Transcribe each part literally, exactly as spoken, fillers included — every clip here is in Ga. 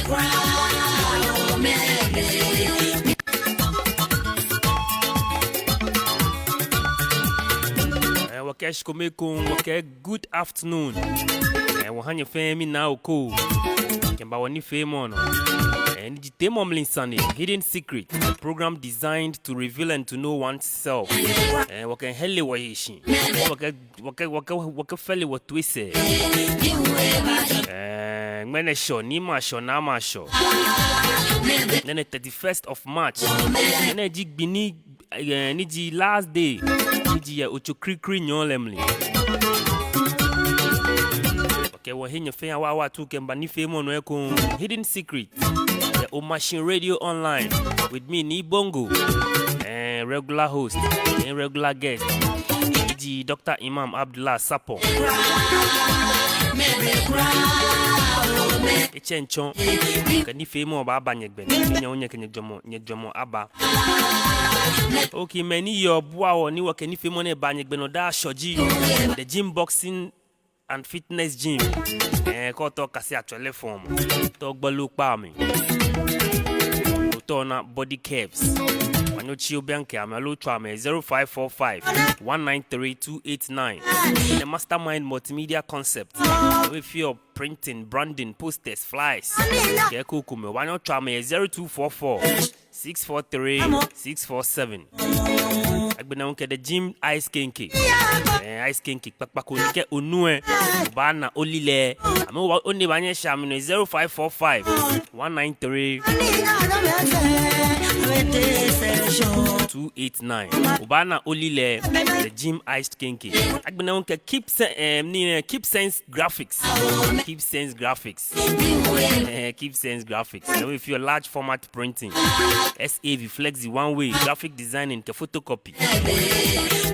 Eh, wɔkɛɛ shikome ekoŋŋ, wɔkɛɛ good afternoon. Eh, wɔha nyɛ fɛɛ minaa oko kɛmiiba wɔnifeemɔ nɔ. Eh, ni ji Teemɔ Mli Sane, Hidden Secret, a program designed to reveal and to know oneself. Eh, wɔkɛ hɛle wɔhe shi. Wɔkɛ, wɔkɛ, wɔkɛ, wɔkɛ fɛle wɔtoi sɛɛ. Eh, ŋmɛnɛ Shɔ, Nii Mashɔ, Naa Mashɔ. Ŋmɛnɛ thirty-first of March. Ŋmɛnɛ ji gbi ni, eh, ni ji last day ni ji yɛ Otso Krikri nyɔɔŋ lɛ mli. Wɔkɛ wɔhe nyɛ fɛɛ awaawaa atuu kɛmiiba nifeemɔ nɔ ekoŋŋ. Hidden Secret. Yɛ Omashi Radio Online. With me, Nii Bongo. Eh, regular host. Eh, regular guest. Ni ji Doctor Imam Abdullah Sapɔ. Etsɛŋ tsɔ. Kɛ nifeemɔ baaba nyɛgbɛ. Nyɛ hu nyɛkɛ nyɛjwɛŋmɔ, nyɛjwɛŋmɔ aba. Okay, mɛi ni yɔɔ buaa wɔ ni wɔkɛ nifeemɔ nɛɛ baa nyɛgbɛ nɔ daa Shɔ ji The Gym Boxing and Fitness Gym. Eh, kɛ ootao okase atswele fɔmɔ, ootao ogbele okpaa mli, ootao ona body curves, obaanyɛ otsi obiaŋkɛ amɛ aloo otswa amɛ zero five four five one nine three two eight nine. The Mastermind Multimedia Concept. If you printing, branding, posters, flyers, kɛ ekomɛi, obaanyɛ otswa amɛ zero two four four six four three six four seven. Agbɛnɛ hu kɛ The Gym Ice Kenkey. Eh, ice kenkey kpakpa ko ni kɛ onu lɛ, obaana olilɛi. Amɛ owa-, one baanyɛ oshɛ amɛnɔ zero five four five one nine three two eight nine. Obaana olilɛi, The Gym Ice Kenkey. Agbɛnɛ hu kɛ Keep Sen-, eh, ni, eh, Keep Sense Graphics. Keep Sense Graphics. Eh, Keep Sense Graphics. Lɛ hu efeɔ large format printing, S A V, flexi, one way, graphic designing kɛ photocopy.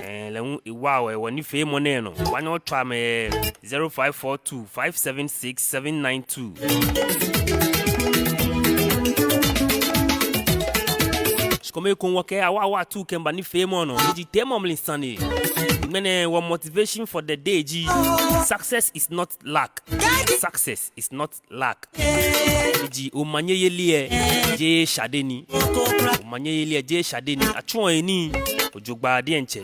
Eh, lɛ hu ewaa wɔ yɛ wɔnifeemɔ nɛɛ nɔ. Obaanyɛ otswa amɛ zero five four two five seven six seven nine two. Shikome ekoŋŋ wɔkɛ awaawaa atuu kɛmiiba nifeemɔ nɔ. Ni ji Teemɔ Mli Sane. Ŋmɛnɛ wɔ motivation for the day ji, success is not luck. Success is not luck. Ni ji omanyeyeli lɛ, jeee shade ni. Omanyeyeli lɛ, jeee shade ni. Atsuɔ he nii jogbaŋŋ diɛŋtsɛ.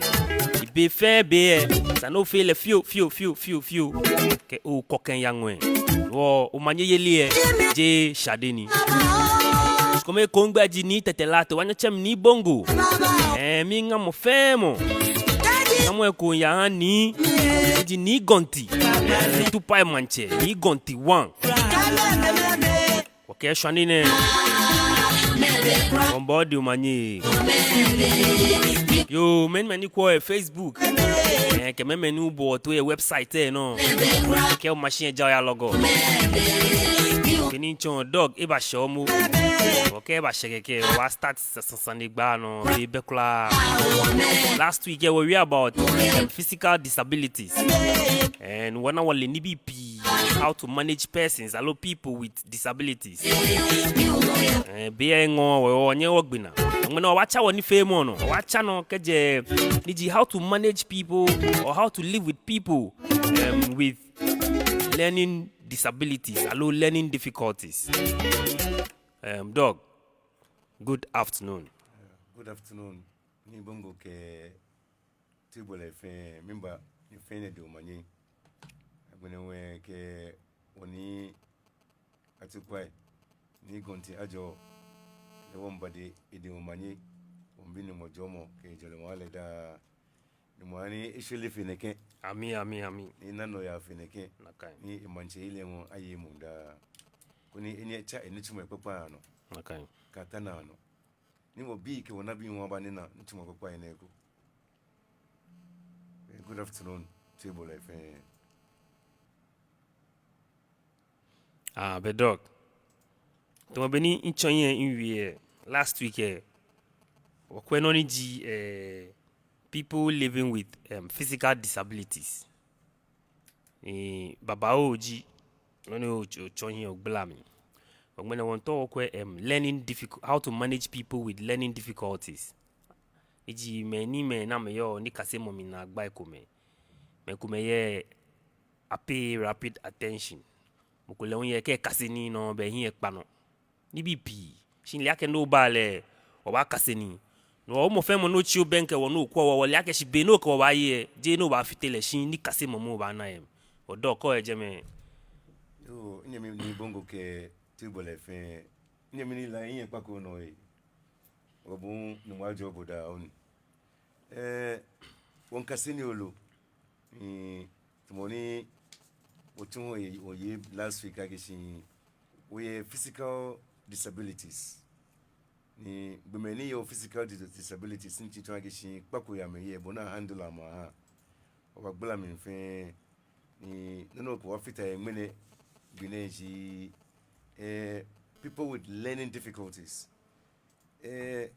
Be fɛɛ be lɛ, esa ni ofee lɛ fioo, fioo, fioo, fioo, fioo. Kɛ okɔ kɛya ŋwɛi. Wɔ, omanyeyeli lɛ, jeee shade ni. Shikome ekoŋŋ migbɛi ji Nii Tɛtɛ Lartey, obaanyɛ otsɛ mi Nii Bongo. Eh, miiŋa mɔ fɛɛ mɔ. Ŋamɔ ekoŋŋ miyaha Nii, ni ji Nii Gɔnti. Eh, Tupai Maŋtsɛ, Nii Gɔnti one. Wɔkɛɛ shwane nɛɛ, wɔmiibɔ odi omanye. Yoo, mɛi ni, mɛi ni kwɛɔ yɛ Facebook, eh, kɛ mɛi, mɛi ni boɔ toi yɛ website lɛ nɔ, kɛ o machine lɛ ja oya log on. Kɛ ni ntsɔ dog, ebashɛ momo. Wɔkɛɛ ebashɛ kɛkɛ, wɔbaa start sa-, sa-, sanegbaa nɔ, be bɛ kwraa. Last week lɛ, wɔwie about, um, physical disabilities. And wɔna wɔle nibii pii, how to manage persons, aloo people with disabilities. Eh, be lɛ eŋɔɔ wɔ, wɔnyɛɛɛ wɔgbe naa. Ŋmɛnɛ wɔbaatsa wɔnifeemɔ nɔ. Wɔbaatsa nɔ kɛjɛ ni ji how to manage people or how to live with people, um, with learning disabilities, aloo learning difficulties. Um, Doc, good afternoon. Good afternoon. Nii Bongo kɛ toibolɔi fɛɛ, miiŋa nyɛ fɛɛ ni ede omanye. Agbɛnɛ hu kɛ wɔ Nii Atekwai, Nii Gɔnti Ajɔ, lɛ hu wɔmiiba ede omanye, wɔmiibi Nyɔŋmɔ jɔɔmɔ kɛ jɔɔmɔ aha lɛ daa. Nyɔŋmɔ aha ni eshwere fe nɛkɛ. Ami, ami, ami. Ni ena nɔyaa fe nɛkɛ. Nakai. Ni emaŋtsɛyeli lɛ hu aye emuu daa. Koni enyɛ etsa enitsumɔi kpakpai anɔ. Nakai. Kɛ ata naa nɔ. Ni wɔbii kɛ wɔnabii hu aba ni ana nitsumɔ kpakpai nɛɛ eko. Eh, good afternoon, toibolɔi fɛɛ. Ah, bɛ Doc. Tamɔ bɔ ni ntsɔ hiɛ miwie lɛ, last week lɛ, wɔkwɛ nɔ ni ji, eh, people living with, um, physical disabilities. Eh, babaoo ji nɔ ni o-, otsɔ hiɛ ogbala mli. Ŋmɛnɛ wɔmiitao wɔkwɛ, um, learning difficult, how to manage people with learning difficulties. Eji mɛi ni, mɛi ni amɛyɔɔ nikasemɔ mli naagbai komɛi. Mɛi komɛi yɛ a pay rapid attention. Mɔ ko lɛ hu yɛ kɛ ekase nii nɔ, bɛ ehiɛ ekpa nɔ. nibii pii. Shi mile akɛ ni oba lɛ, wɔbaakase nii. No hewɔ mɔ fɛɛ mɔ ni otsi obɛŋkɛ wɔ ni okwa wɔ, wɔle akɛ shi be ni okɛ wɔ baaye lɛ, jeee ni obaafite lɛ, shi nikasemɔ moŋ obaana yɛ. Wɔdɔ kɔ yɛ jɛmɛ. Yoo, nyɛmi ni Bongo kɛ Tibole fɛɛ, nyɛmi ni la, nyɛ kpako nɔ yɛ. Wɔbun ni mwa jɔ bo daa oni. Eh, wɔŋkase nii lolo. Mm, tamɔ ni wɔtsu wɔye, wɔye last week akɛ shi wɔyɛ physical disabilities. Ni gbɔmɛi ni yɔɔ physical dis-, disabilities ni tsɔɔ akɛ shi kpako yɛ amɛhiɛ bɔ ni a handle amɛ aha. Wɔbaagbala mli fɛɛ. Ni nɔ ni wɔkɛbaafata he ŋmɛnɛ gbi nɛɛ ji, eh, people with learning difficulties. Eh,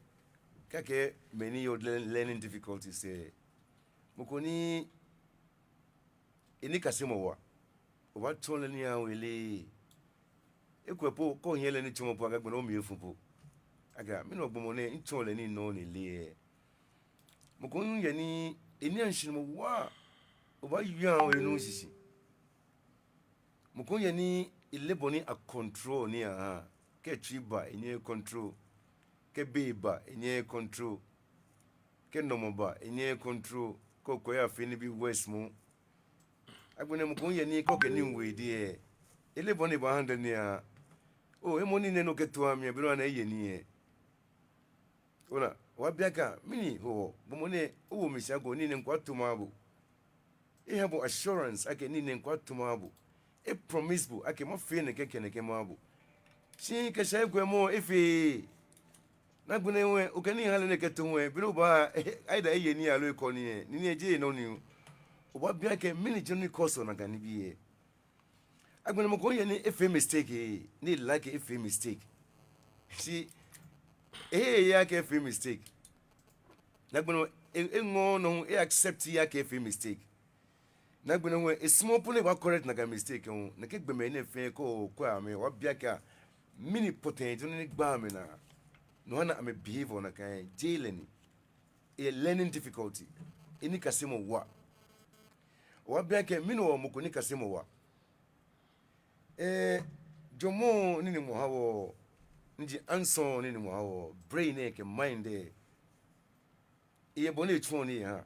kɛ akɛɛ mɛi ni yɔɔ learn-, learning difficulties lɛ, mɔ ko ni enikasemɔ wa, obaatsɔɔ lɛ nii awo ele. Ekolɛ po, kɛ ohiɛ lɛ nitsɔɔmɔ po, akɛ agbɛnɛ omli efu po. Akɛ, mɛni hewɔ gbɔmɔ nɛɛ, mitsɔɔ lɛ nii nɔŋŋ ni eleee. Mɔ ko hu yɛ ni eniiashishinumɔ wa, obaawie awo enuuu shishi. Mɔ ko hu yɛ ni eleee bɔ ni a control nii aha. Kɛ tsui ba, enyɛɛɛ e control. Kɛ béi ba, enyɛɛɛ e control. Kɛ nɔmɔ ba, enyɛɛɛ e control. Kɛ okwɛ, eyafee nibii worse moŋ. Agbɛnɛ mɔ ko hu yɛ ni kɛ okɛ nii wo edɛŋ lɛ, eleee bɔ ni ebaa handle nii aha. Oo, hemɔ nii nɛɛ ni okɛto aha mi lɛ, be nɔ ana eye nii lɛ. Ona, obaabi akɛ, mɛni hewɔ, gbɔmɔ nɛɛ, owo mi shi akɛ nii nɛɛ mikɛbaato mahã bo. Eha bo assurance akɛ nii nɛɛ mikɛbaato mahã bo. E promise bo akɛ mafee nɛkɛ kɛ nɛkɛ mahã bo. Shi kɛshɛ ekolɛ mɔ efeee. Ni agbɛnɛ hu lɛ, okɛ nii ha lɛ ni ekɛto hu lɛ, be ni obaa, either eye nii aloo ekɔ nii lɛ, nii nɛɛ jeee enɔ nii. Obaabi akɛ, mɛni ji nɔ ni cause nakai nibii lɛ. Agbɛnɛ mɔ ko hu yɛ ni efee mistake, ni ele akɛ efee mistake. Shi ehe eye akɛ efee mistake. Ni agbɛnɛ e, eŋɔɔ nɔ hu, e accept akɛ efee mistake. Ni agbɛnɛ hu esumɔɔɔ po ni ebaa correct nakai mistake lɛ hu. Nɛkɛ gbɔmɛi nɛɛ fɛɛ kɛ okwɛ amɛ, obaabi akɛ, mɛni potential ni gbaa amɛnaa, no ha ni amɛ behavior nakai jeee lɛ ni. Eyɛ learning difficulty. Enikasemɔ wa. Obaabi akɛ, mɛni hewɔ mɔ ko nikasemɔ wa. Eh, jwɛŋmɔ ni Nyɔŋmɔ ha wɔ, ni ji ansɔŋ ni Nyɔŋmɔ ha wɔ, brain lɛ kɛ mind lɛ, eyɛ bɔ ni etsuɔ nii ehaa.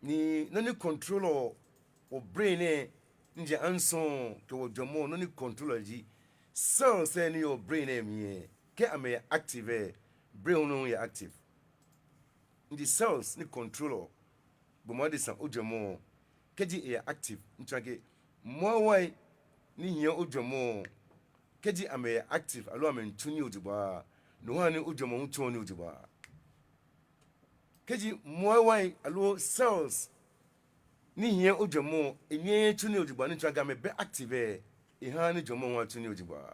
Ni nɔ ni control wɔ brain lɛ, ni ji ansɔŋ kɛ wɔ jwɛŋmɔ, nɔ ni control ji cells lɛ ni yɔɔ brain lɛ mli lɛ, kɛ amɛyɛ active lɛ, brain lɛ hu yɛ active. Ni ji cells ni control gbɔmɔ adesa ojwɛŋmɔ, kɛji eyɛ active, ni tsɔɔ akɛ mɔɔwai ni hiɛ ojwɛŋmɔ, kɛji amɛyɛ active aloo amɛmiitsu nii ojogbaŋŋ, no haa ni ojwɛŋmɔ hu tsuɔ nii ojogbaŋŋ. Kɛji mɔɔwai aloo cells ni hiɛ ojwɛŋmɔ, enyɛɛɛ etsu nii ojogbaŋŋ, ni tsɔɔ akɛ amɛbɛ active lɛ, ehaaa ni jwɛŋmɔ hu atsu nii ojogbaŋŋ.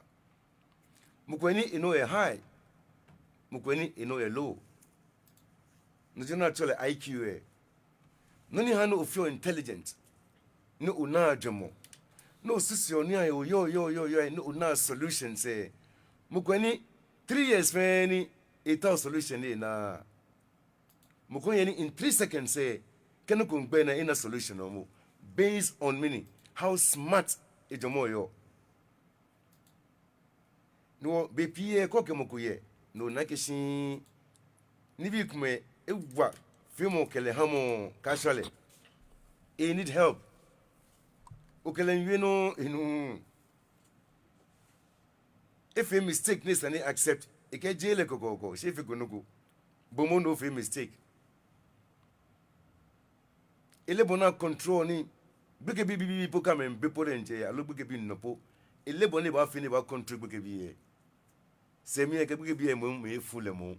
Mɔ ko yɛ ni enɔ yɛ high, mɔ ko yɛ ni enɔ yɛ low. No ji nɔ ni atsɛɔ lɛ I Q lɛ. Nɔ ni haa ni ofeɔ intelligent, ni onaa jwɛŋmɔ, ni osusuɔ nii ahe, oyɔɔ, yɔɔ, yɔɔ, yɔɔ, ni onaa solutions lɛ. Mɔ ko yɛ ni three years fɛɛ ni etaoɔ solution ni enaaa. Mɔ ko yɛ ni in three seconds lɛ, kɛ nɔ ko miigbe enaa, ena solution lɛ momo, based on mɛni, how smart ejwɛŋmɔ yɔɔ. No hewɔ bei pii lɛ kɛ okɛ mɔ ko yɛ, ni ona akɛ shi nibii komɛi ewa feemɔ kɛ lɛ hamɔ, kaashwa lɛ, e need help. Okɛ lɛ miiwie nɔ, enuuu. Efee mistake ni esa ni e accept. Ekɛɛ jeee lɛ kɔkɔɔkɔ, shi efeko nɔ ko. Bo moŋ ni ofee mistake. Eleee bɔ ni a control nii. Gbekɛbii bibii po, kɛ amɛmiibe po diɛŋtsɛ, aloo gbekɛbii nɔ po, eleee bɔ ni ebaafee ni ebaa control gbekɛbii lɛ. Sɛɛ mli lɛ kɛ gbekɛbii lɛ moŋ, mɛi efu lɛ moŋ.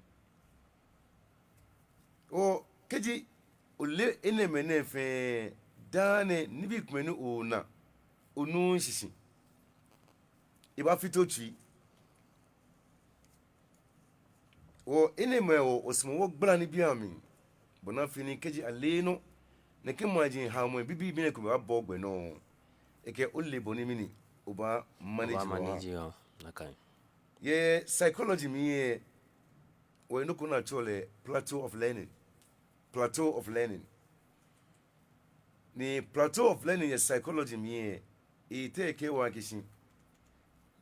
Oo, kɛji ole enɛɛmɛi nɛɛ fɛɛ, daa nɛɛ nibii komɛi ni onaa, onuuu shishi, ebaafite otsui. Oo, enɛɛmɛi hewɔ, osumɔɔ wɔgbala nibii amli, bɔ ni afee ni kɛji ale nɔ, nɛkɛ maji haomɔi bibii bibii nɛɛ komɛi baabɔ ogbɛ nɔ, ekɛ ole bɔ ni mɛni, obaa manage wɔ. Obaa manage wɔ, nakai. Yɛ psychology mli lɛ, wɔyɛ nɔ ko ni atsɛɔ lɛ plateau of learning. Plateau of learning. Ni plateau of learning yɛ psychology mli lɛ, etee ekɛɛ wɔ akɛ shi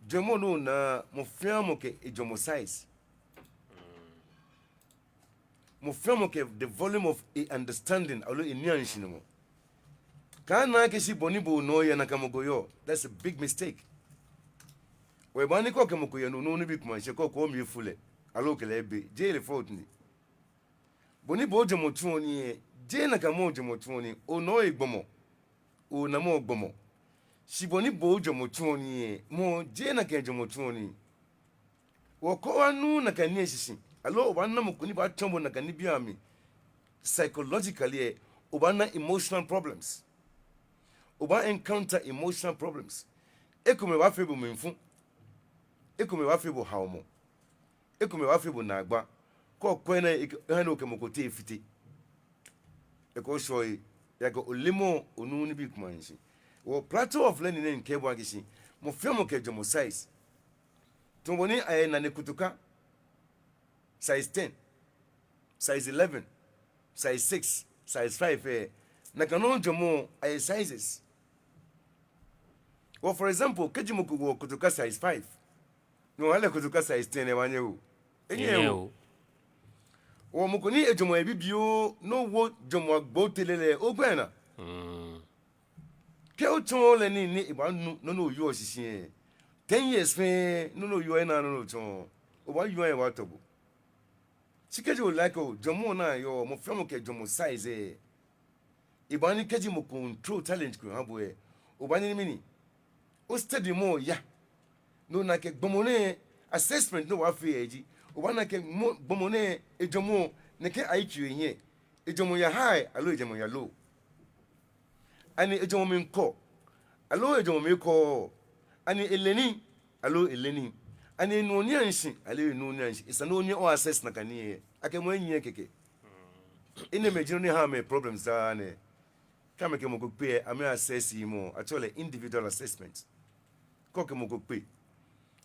Jwɛŋmɔ nɔ naa, mɔ fɛɛ mɔ kɛ ejwɛŋmɔ size. Mɔ fɛɛ mɔ kɛ the volume of e understanding, aloo eniiashinumɔ. Kaana akɛ shi bɔ ni bo onɔ yɛ nakai mɔ ko yɔɔ. That's a big mistake. Obaanyɛ kɛ okɛ mɔ ko yɛ nɔ, nɔ ni bi kuma shi kɛ okɛ omli efu lɛ, aloo okɛ lɛ ebe, jeee ele fault ni. Bɔ ni bo ojwɛŋmɔ tsuɔ nii lɛ, jeee nakai mɔ ojwɛŋmɔ tsuɔ nii, onɔ egbɔmɔ, ona mɔ gbɔmɔ. Shi bɔ ni bo ojwɛŋmɔ tsuɔ nii lɛ, mɔ jeee nakai jwɛŋmɔ tsuɔ nii. Okɛ obaanu nakai nii lɛ shishi, aloo obaana mɔ ko ni baatsɔɔ bo nakai nibii amli, psychologically lɛ, obaana emotional problems. Obaa encounter emotional problems. Ekomɛi baafee bo mlifu. Ekomɛi baafee bo haomɔ. Ekomɛi baafee bo naagba. Kɛ okwɛ naa, eha ni okɛ mɔ ko teŋ efite. Ekolɛ oshɔ lɛ, ejaakɛ oleee mɔ, onuuu nibii komɛi ashishi. Wɔ plateau of learning nɛɛ miikɛɛ bo akɛ shi, mɔ fɛɛ mɔ kɛ ejwɛŋmɔ size. Tamɔ bɔ ni ayɛ nane kotoka, size ten, size eleven, size six, size five lɛ, nakai nɔŋŋ jwɛŋmɔ ayɛ sizes. Wɔ, for example, kɛji mɔ ko wɔ kotoka size five, ni oha lɛ kotoka size ten lɛ, ebaanyɛ oo? Enyɛŋ oo. Wɔ mɔ ko ni ejwɛŋmɔ yɛ bibioo, ni owo jwɛŋmɔ agbo tɛlɛ lɛ, ogbɛnaa. Kɛ otsɔɔ lɛ nii ni ebaanu nɔ ni oyɔɔ shishi lɛ, ten years fɛɛ, nɔ ni oyɔɔ lɛ naa nɔ ni otsɔɔ, obaayɔɔ lɛ, ebaatɔ bo. Shi kɛji ole akɛ oo, jwɛŋmɔ naa yɔɔ, mɔ fɛɛ mɔ kɛ ejwɛŋmɔ size lɛ, ebaanyɛ kɛji mɔ ko miithrow challenge ko miiha bo lɛ, obaanyɛ ni mɛni, o study mɔ lɛ oya. Ni ona akɛ gbɔmɔ nɛɛ, assessment ni obaafee lɛ ji, obaana akɛ mɔ, gbɔmɔ nɛɛ ejwɛŋmɔ, nɛkɛ I Q lɛ hiɛ, ejwɛŋmɔ ya high, aloo ejwɛŋmɔ ya low. Ani ejwɛŋmɔ mli kɔ, aloo ejwɛŋmɔ mli kɔɔɔ? Ani ele nii, aloo eleee nii? Ani enuɔ nii ashishi, aloo enuuu nii ashishi? Esa ni onyɛ o assess nakai nii lɛ, akɛ mɔ lɛ nyiɛ kɛkɛ. Enɛɛmɛi ji nɔ ni haa amɛ problems daa nɛɛ. Kɛ amɛkɛ mɔ ko kpe lɛ, amɛ assess mɔ, atsɛɔ lɛ individual assessment. Kɛ okɛ mɔ ko kpe,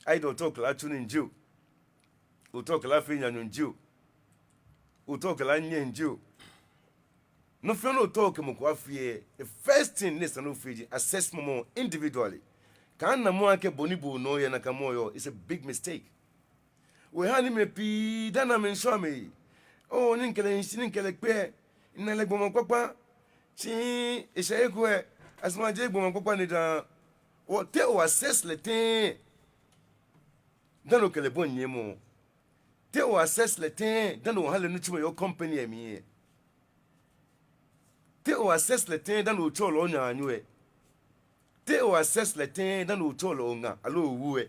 either ootao okɛ lɛ atsu nii jio, ootao okɛ lɛ afee naanyo jio, ootao okɛ lɛ anyiɛ jio, nɔ fɛɛ nɔ ni ootao okɛ mɔ ko afee lɛ, the first thing ni esa ni ofee ji assess mɔ individually. Kaana mɔ akɛ bɔ ni bo onɔ yɛ nakai mɔ yɔɔ, it's a big mistake. Wɔ ehaa ni mɛi pii daa nɛɛ amɛmiishwa amɛyi. Oo, ni mikɛ lɛ hi shi, ni mikɛ lɛ kpe lɛ, mina lɛ gbɔmɔ kpakpa. Shi eshɛ he ko lɛ, asumɔ jeee gbɔmɔ kpakpa ni daa. Wɔ, te o assess lɛ tɛŋŋ dani okɛ lɛ bɔi nyiɛmɔ? Te o assess lɛ tɛŋŋ dani oha lɛ nitsumɔ yɛ o company lɛ mli lɛ? Te o assess lɛ tɛŋŋ dani otsɛɔ lɛ onaanyo lɛ? Te o assess lɛ tɛŋŋ dani otsɛɔ lɛ oŋa aloo owu lɛ?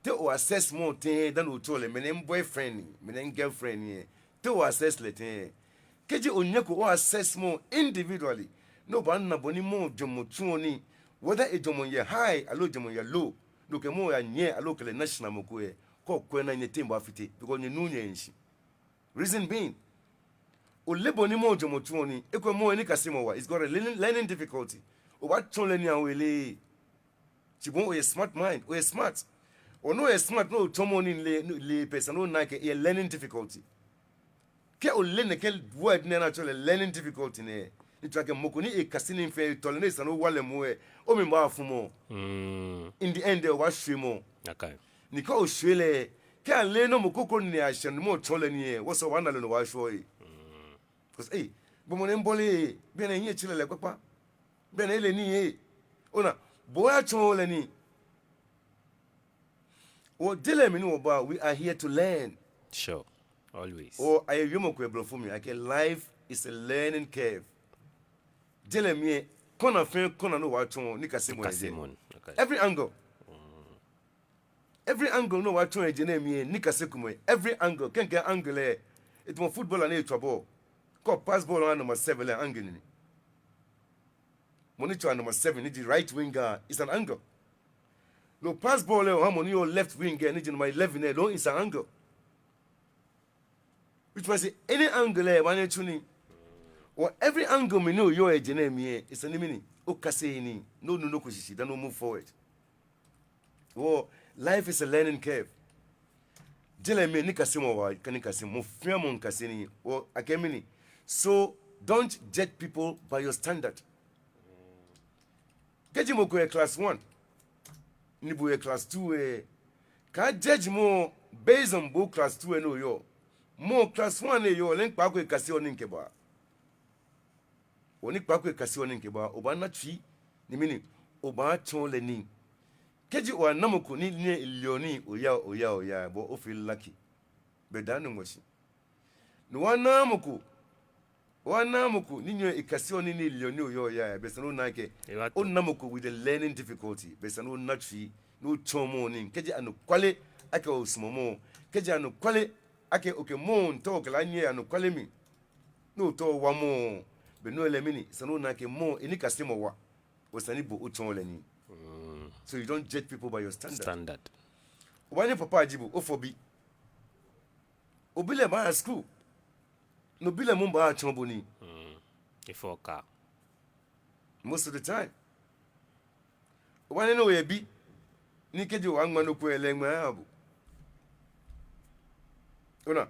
Te o assess mɔ tɛŋŋ dani otsɛɔ lɛ, mɛnɛ mi boyfriend, mɛnɛ mi girlfriend lɛ? Te o assess lɛ tɛŋŋ? Kɛji onyɛko o assess mɔ individually, ni obaana bɔ ni mɔ jwɛŋmɔ tsuɔ nii, whether ejwɛŋmɔ yɛ high aloo ejwɛŋmɔ yɛ low, ni okɛ mɔ yanyiɛ aloo okɛ lɛ na shinamɔ ko lɛ, kɛ okwɛ naa, nyɛteŋ baafite, because nyɛnuuu nyɛhe shishi. Reason being, oleee bɔ ni mɔ jwɛŋmɔ tsuɔ nii, ekolɛ mɔ lɛ nikasemɔ wa, he's got a learning, learning difficulty. Obaatsɔɔ lɛ nii awo eleee. Shi bo oyɛ smart mind, oyɛ smart. Ona, oyɛ smart, ni otsɔɔ mɔ nii lɛ, lɛ pɛ, esa ni ona akɛ eyɛ learning difficulty. Kɛ ole nɛkɛ word nɛɛ ni atsɛɔ lɛ learning difficulty nɛɛ, ni tsɔɔ akɛ mɔ ko ni ekase nii fɛɛ, etɔ lɛ ni esa ni owa lɛ moŋ lɛ, omli baafu mɔ. In the end lɛ, obaashwie mɔ. Ni kɛ oshwie lɛ, kɛ aleee nɔ mɔ kroko ni ashɛ ni mɔ tsɔɔ lɛ nii lɛ, wɔsɛɛ obaana lɛ ni obaashwie. Because, ei, gbɔmɔ nɛɛ mibɔle, bianɛ mihiɛ tserɛ lɛ kpakpa. Bianɛ ele nii lɛ. Ona, bo oyatsɔɔ lɛ nii. Wɔ, je lɛ mli ni wɔba, we are here to learn. Sure. Always. Wɔ, ayɛ wiemɔ ko yɛ Blɔfo mli akɛ life is a learning curve. Je lɛ mli lɛ, corner fɛɛ corner ni obaatsɔ, nikasemɔ yɛ jɛi. Every angle. Every angle ni obaatsɔ yɛ je nɛɛ mli lɛ, nikasemɔ yɛ every angle. Kɛ mikɛɛ angle lɛ, etamɔ footballer ni etswaa ball. Kɛ opass ball oha number seven lɛ, angle ni. Mɔ ni tswaa number seven, ni ji right winger, is an angle. Ni opass ball lɛ oha mɔ ni yɔɔ left wing lɛ, ni ji number eleven lɛ, no, is an angle. Which means any angle lɛ, ebaanyɛ etsu nii. Wɔ, every angle mli ni oyɔɔ yɛ je nɛɛ mli lɛ, esa ni mɛni, okase nii, ni onu nɔ ko shishi, dani o move forward. Wɔ, life is a learning curve. Je lɛ mli lɛ, nikasemɔ wa, kɛ nikasemɔ, mɔ fɛɛ mɔ mikase nii. Wɔ, akɛɛ mɛni. So, don't judge people by your standard. Kɛji mɔ ko yɛ class one, ni bo oyɛ class two lɛ, kaajudge mɔ based on bo class two lɛ ni oyɔɔ. Mɔ class one ni eyɔɔ lɛ, miikpa ko ekaseɔ nii kɛbaa. Hewɔ ni miikpa ko ekaseɔ nii kɛbaa, obaana tsui, ni mɛni, obaatsɔɔ lɛ nii. Kɛji obaana mɔ ko ni, ni eleɔ nii, oya, oya, oya, bo ofee lucky. Bɛ daa nɔ ŋmɔ shi. Ni obaana mɔ ko, obaana mɔ ko ni nyɛɔ ekaseɔ nii ni eleɔ nii, oya, oya, bɛ esa ni ona akɛ, Ewa to. Ona mɔ ko with the learning difficulty, bɛ esa ni ona tsui, ni otsɔɔ mɔ nii. Kɛji anɔkwale akɛ osumɔɔ mɔ, kɛji anɔkwale akɛ okɛ mɔ miitao okɛ lɛ anyiɛ yɛ anɔkwale mli, ni otao owa mɔ, bɛ no lɛ mɛni, esa ni ona akɛ mɔ lɛ enikasemɔ wa. Hewɔ esa ni bo otsɔɔ lɛ nii. So you don't judge people by your standard. Standard. Obaanyɛ papa ji bo, ofɔ bi. Obi lɛ baaya school. Ni obi lɛ moŋ baatsɔɔ bo nii. Efɔɔ car. Most of the time. Obaanyɛ ni oyɛ bi, ni kɛji obaŋma nɔ ko lɛ, eŋma eha bo. Ona.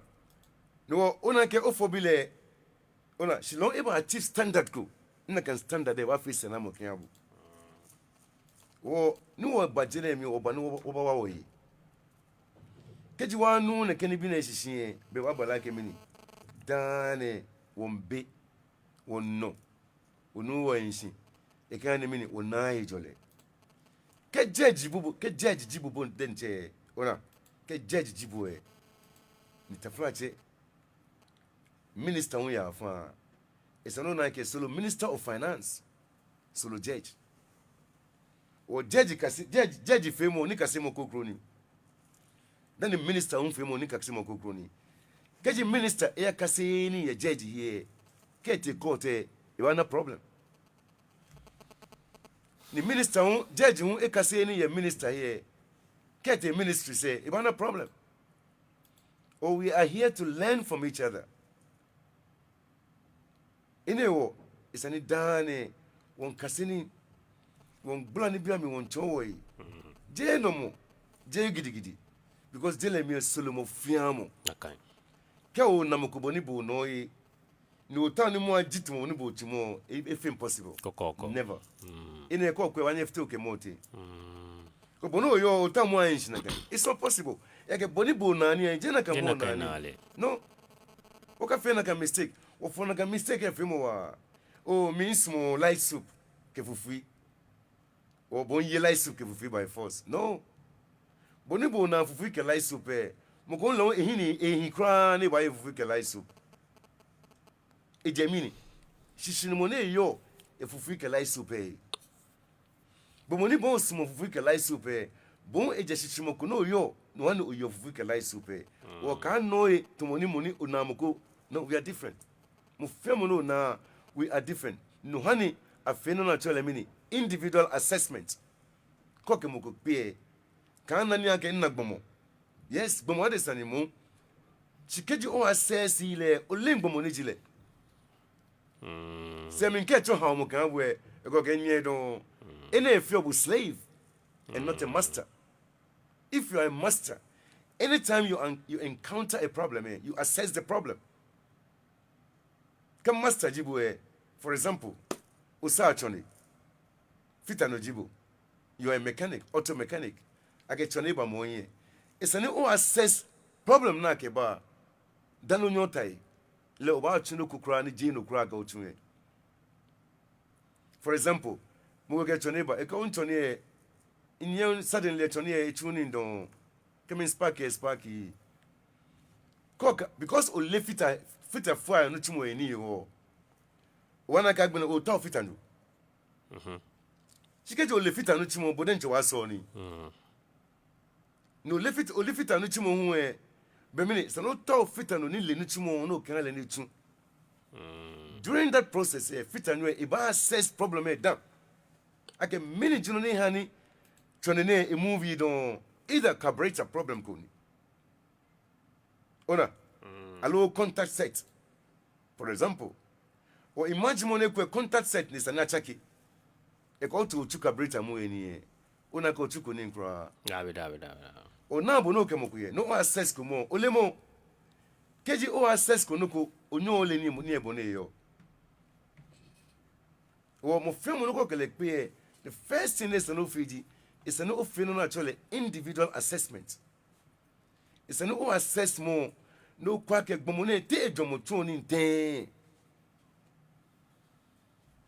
No hewɔ, ona akɛ ofɔ bi lɛ, ona, shi lɛ hu eba achieve standard ko. Ni nakai standard lɛ, ebaafee sɛɛnamɔ kɛha bo. Hewɔ, ni wɔba je lɛ mli, wɔba ni wɔ, wɔbawa wɔhe. Kɛji wɔnu nɛkɛ nibii nɛɛ shishi lɛ, bɛ wɔbaale akɛ mɛni, daa nɛɛ wɔmiibe, wɔnɔ, wɔnu wɔhiɛ shi, ekɛha ni mɛni, wɔnaa hejɔlɛ. Kɛ judge ji bo, kɛ judge ji bo bo diɛŋtsɛ, ona, kɛ judge ji bo lɛ, ni taflatsɛ, minister hu yaa faŋŋ, esa ni ona akɛ soro minister of finance, soro judge. Hewɔ judge kase, judge, judge feemɔ nikasemɔ kroko ni. Dani minister hu feemɔ nikasemɔ kroko ni. Kɛji minister eyakaseee nii yɛ judge he lɛ, kɛ etee court lɛ, ebaana problem. Ni minister hu, judge hu ekaseee nii yɛ minister he lɛ, kɛ etee ministry sɛɛ, ebaana problem. Oh, we are here to learn from each other. Enɛ hewɔ, esa ni daa nɛɛ, wɔmiikase nii, wɔmiigbala nibii amli, wɔmiitsɔɔ wɔhe. Jeee nɔmɔ, jeee gidigidi. Because je lɛ mli lɛ soro mɔ fɛɛ mɔ. Nakai. Kɛ ona mɔ ko bɔ ni bo ona lɛ, ni otao ni mɔ lɛ ajie tamɔ bɔ ni bo ojiemɔ, e, efeee impossible. Kɔkɔɔkɔ. Never. Enɛ kɔkɔɔkɔ lɛ obaanyɛ ofite okɛ mɔ lɛ ateŋ. Kɛ bɔ ni oyɔɔ, otao mɔ lɛ ahi shi nakai. It's not possible. Ejaakɛ bɔ ni bo onaa nii lɛ, jeee nakai mɔ lɛ naa nii. No. Okafee nakai mistake. Wɔfɔɔ nakai mistake lɛ feemɔ waa. Oh, miisumɔ light soup kɛ fufui. Oh, bo hu ye light soup kɛ fufui by force. No. Bɔ ni bo onaa fufui kɛ light soup lɛ, mɔ ko hu lɛ hu ehiii, ehiii kwraa ni ebaaye fufui kɛ light soup. Ejɛ mli ni. Shishinumɔ ni eyɔɔ, efufui kɛ light soup lɛ. Bo mɔ ni bo hu osumɔɔ fufui kɛ light soup lɛ, bo hu ejɛ shishinumɔ ko ni oyɔɔ, no hewɔ ni oyeɔ fufui kɛ light soup lɛ. Hewɔ kaanɔ ohe tamɔ ni mɔ ni onaa mɔ ko. No, we are different. Mɔ fɛɛ mɔ ni onaa, we are different. No hewɔ ni afee nɔ ni atsɛɔ lɛ mɛni, individual assessment. Kɛ okɛ mɔ ko kpe lɛ, kaana ni akɛ ona gbɔmɔ. Yes, gbɔmɔ adesa ni moŋ. Shi kɛji o-assess lɛ, oleee gbɔmɔ ni ji lɛ. Sɛɛ mli kɛ etsɔ haomɔ kɛha bo lɛ, ekɔ kɛ nyɛ dɔŋŋ. Enɛ efeɔ bo slave and not a master. If you are a master, anytime you en-, you encounter a problem, eh, you assess the problem. Kɛ master ji bo lɛ, for example, osaa tsɔne, fitanɔ ji bo, you are a mechanic, auto mechanic, akɛ tsɔne ba mɔ hiɛ. Esa ni o-assess problem ni akɛba, dani onyɛ otai, lɛ obaatsu nɔ ko kwraa ni jeee no kwraa akɛ otsu lɛ. For example, mɔ ko kɛ tsɔne ba, ekɛɛ otsɔne lɛ, nyɛ suddenly tsɔne lɛ etsuuu nii dɔŋŋ. Kɛ mi spark lɛ, spark-ii. Kɛ oka-, because oleee fita, fita fua nitsumɔ lɛ nii hewɔ, obaana akɛ agbɛnɛ otao fita no. Shi kɛji ole fita nitsumɔ, bo diɛŋtsɛ obaasɔle nii. Ni ole fit-, ole fita nitsumɔ hu lɛ, be mli ni, esa ni otao fita nɔ ni le nitsumɔ ni okɛha lɛ ni etsu. During that process lɛ, fita nɔ lɛ, ebaa-assess problem lɛ dã. Akɛ mɛni ji nɔ ni ha ni tsɔne nɛɛ e-move dɔŋŋ, either carburetor problem ko ni. Ona? Aloo contact set. For example, o-imagine mɔ ni ekwɛ contact set ni esa ni atsake. Ekɛɛ otao otsu carburetor mli lɛ ni lɛ, ona akɛ otsuko nii kwraa. Dabi, dabi, dabi, dabi. Ona bo ni okɛ mɔ ko yɛ, ni o-assess-ko mɔ, oleee mɔ. Kɛji o-assess-ko nɔ ko, onyɛŋ ole nii, nii lɛ bɔ ni eyɔɔ. Hewɔ mɔ fɛɛ mɔ ni okɛ lɛ kpe lɛ, the first thing ni esa ni ofee ji, Esa ni ofee nɔ ni atsɛɔ lɛ individual assessment. Esa ni o-assess mɔ, ni okwɛ akɛ gbɔmɔ nɛɛ te ejwɛŋmɔ tsuɔ nii tɛŋŋ.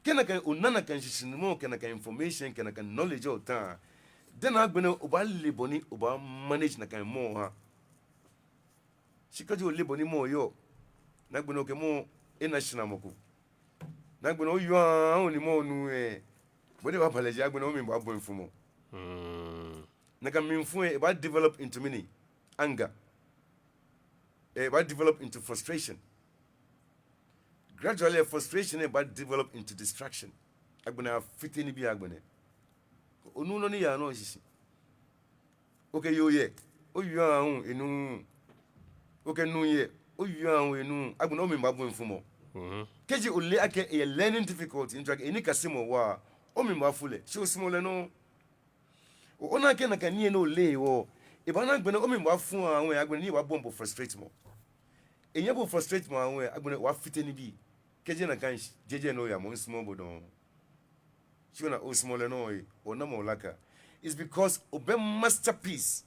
Kɛ nakai ona nakai shishinumɔ, kɛ nakai information, kɛ nakai knowledge lɛ otaa, then agbɛnɛ obaale bɔ ni obaa-manage nakai mɔ lɛ oha. Shi kɛji oleee bɔ ni mɔ lɛ yɔɔ, ni agbɛnɛ okɛ mɔ lɛ ena shinamɔ ko, ni agbɛnɛ oyɔɔ aahu ni mɔ lɛ nuuu lɛ, bɔ ni ebaaba lɛ ji agbɛnɛ omli baabɔi fumɔ. Nakai mlifu lɛ, ebaa-develop into mɛni? Anger. Ebaa-develop into frustration. Gradually, frustration lɛ baa-develop into destruction. Agbɛnɛ afite nibii agbɛnɛ. Onuuu nɔ ni yaa nɔ shishi. Okɛ yoo yɛ, oyɔɔ aahu enuuu. Okɛ nuu yɛ, oyɔɔ aahu enuuu. Agbɛnɛ omli baabɔi fumɔ. Kɛji ole akɛ eyɛ learning difficulty, ntsɔɔ akɛ enikasemɔ wa, omli baafu lɛ, shi osumɔɔ lɛ nɔŋŋ. Ona akɛ nakai nii lɛ ni oleee hewɔ, ebaana agbɛnɛ omli baafu aahu lɛ, agbɛnɛ ni ebaabɔi bo frustration mɔ. Enyɛ bo frustration mɔ aahu lɛ, agbɛnɛ obaafite nibii. Kɛji nakai shi, jeee jɛmɛ oyamɔ, misumɔɔɔ bo dɔŋŋ. Shi ona osumɔɔ lɛ nɔŋŋ lɛ, onamɔ laka. It's because obɛ masterpiece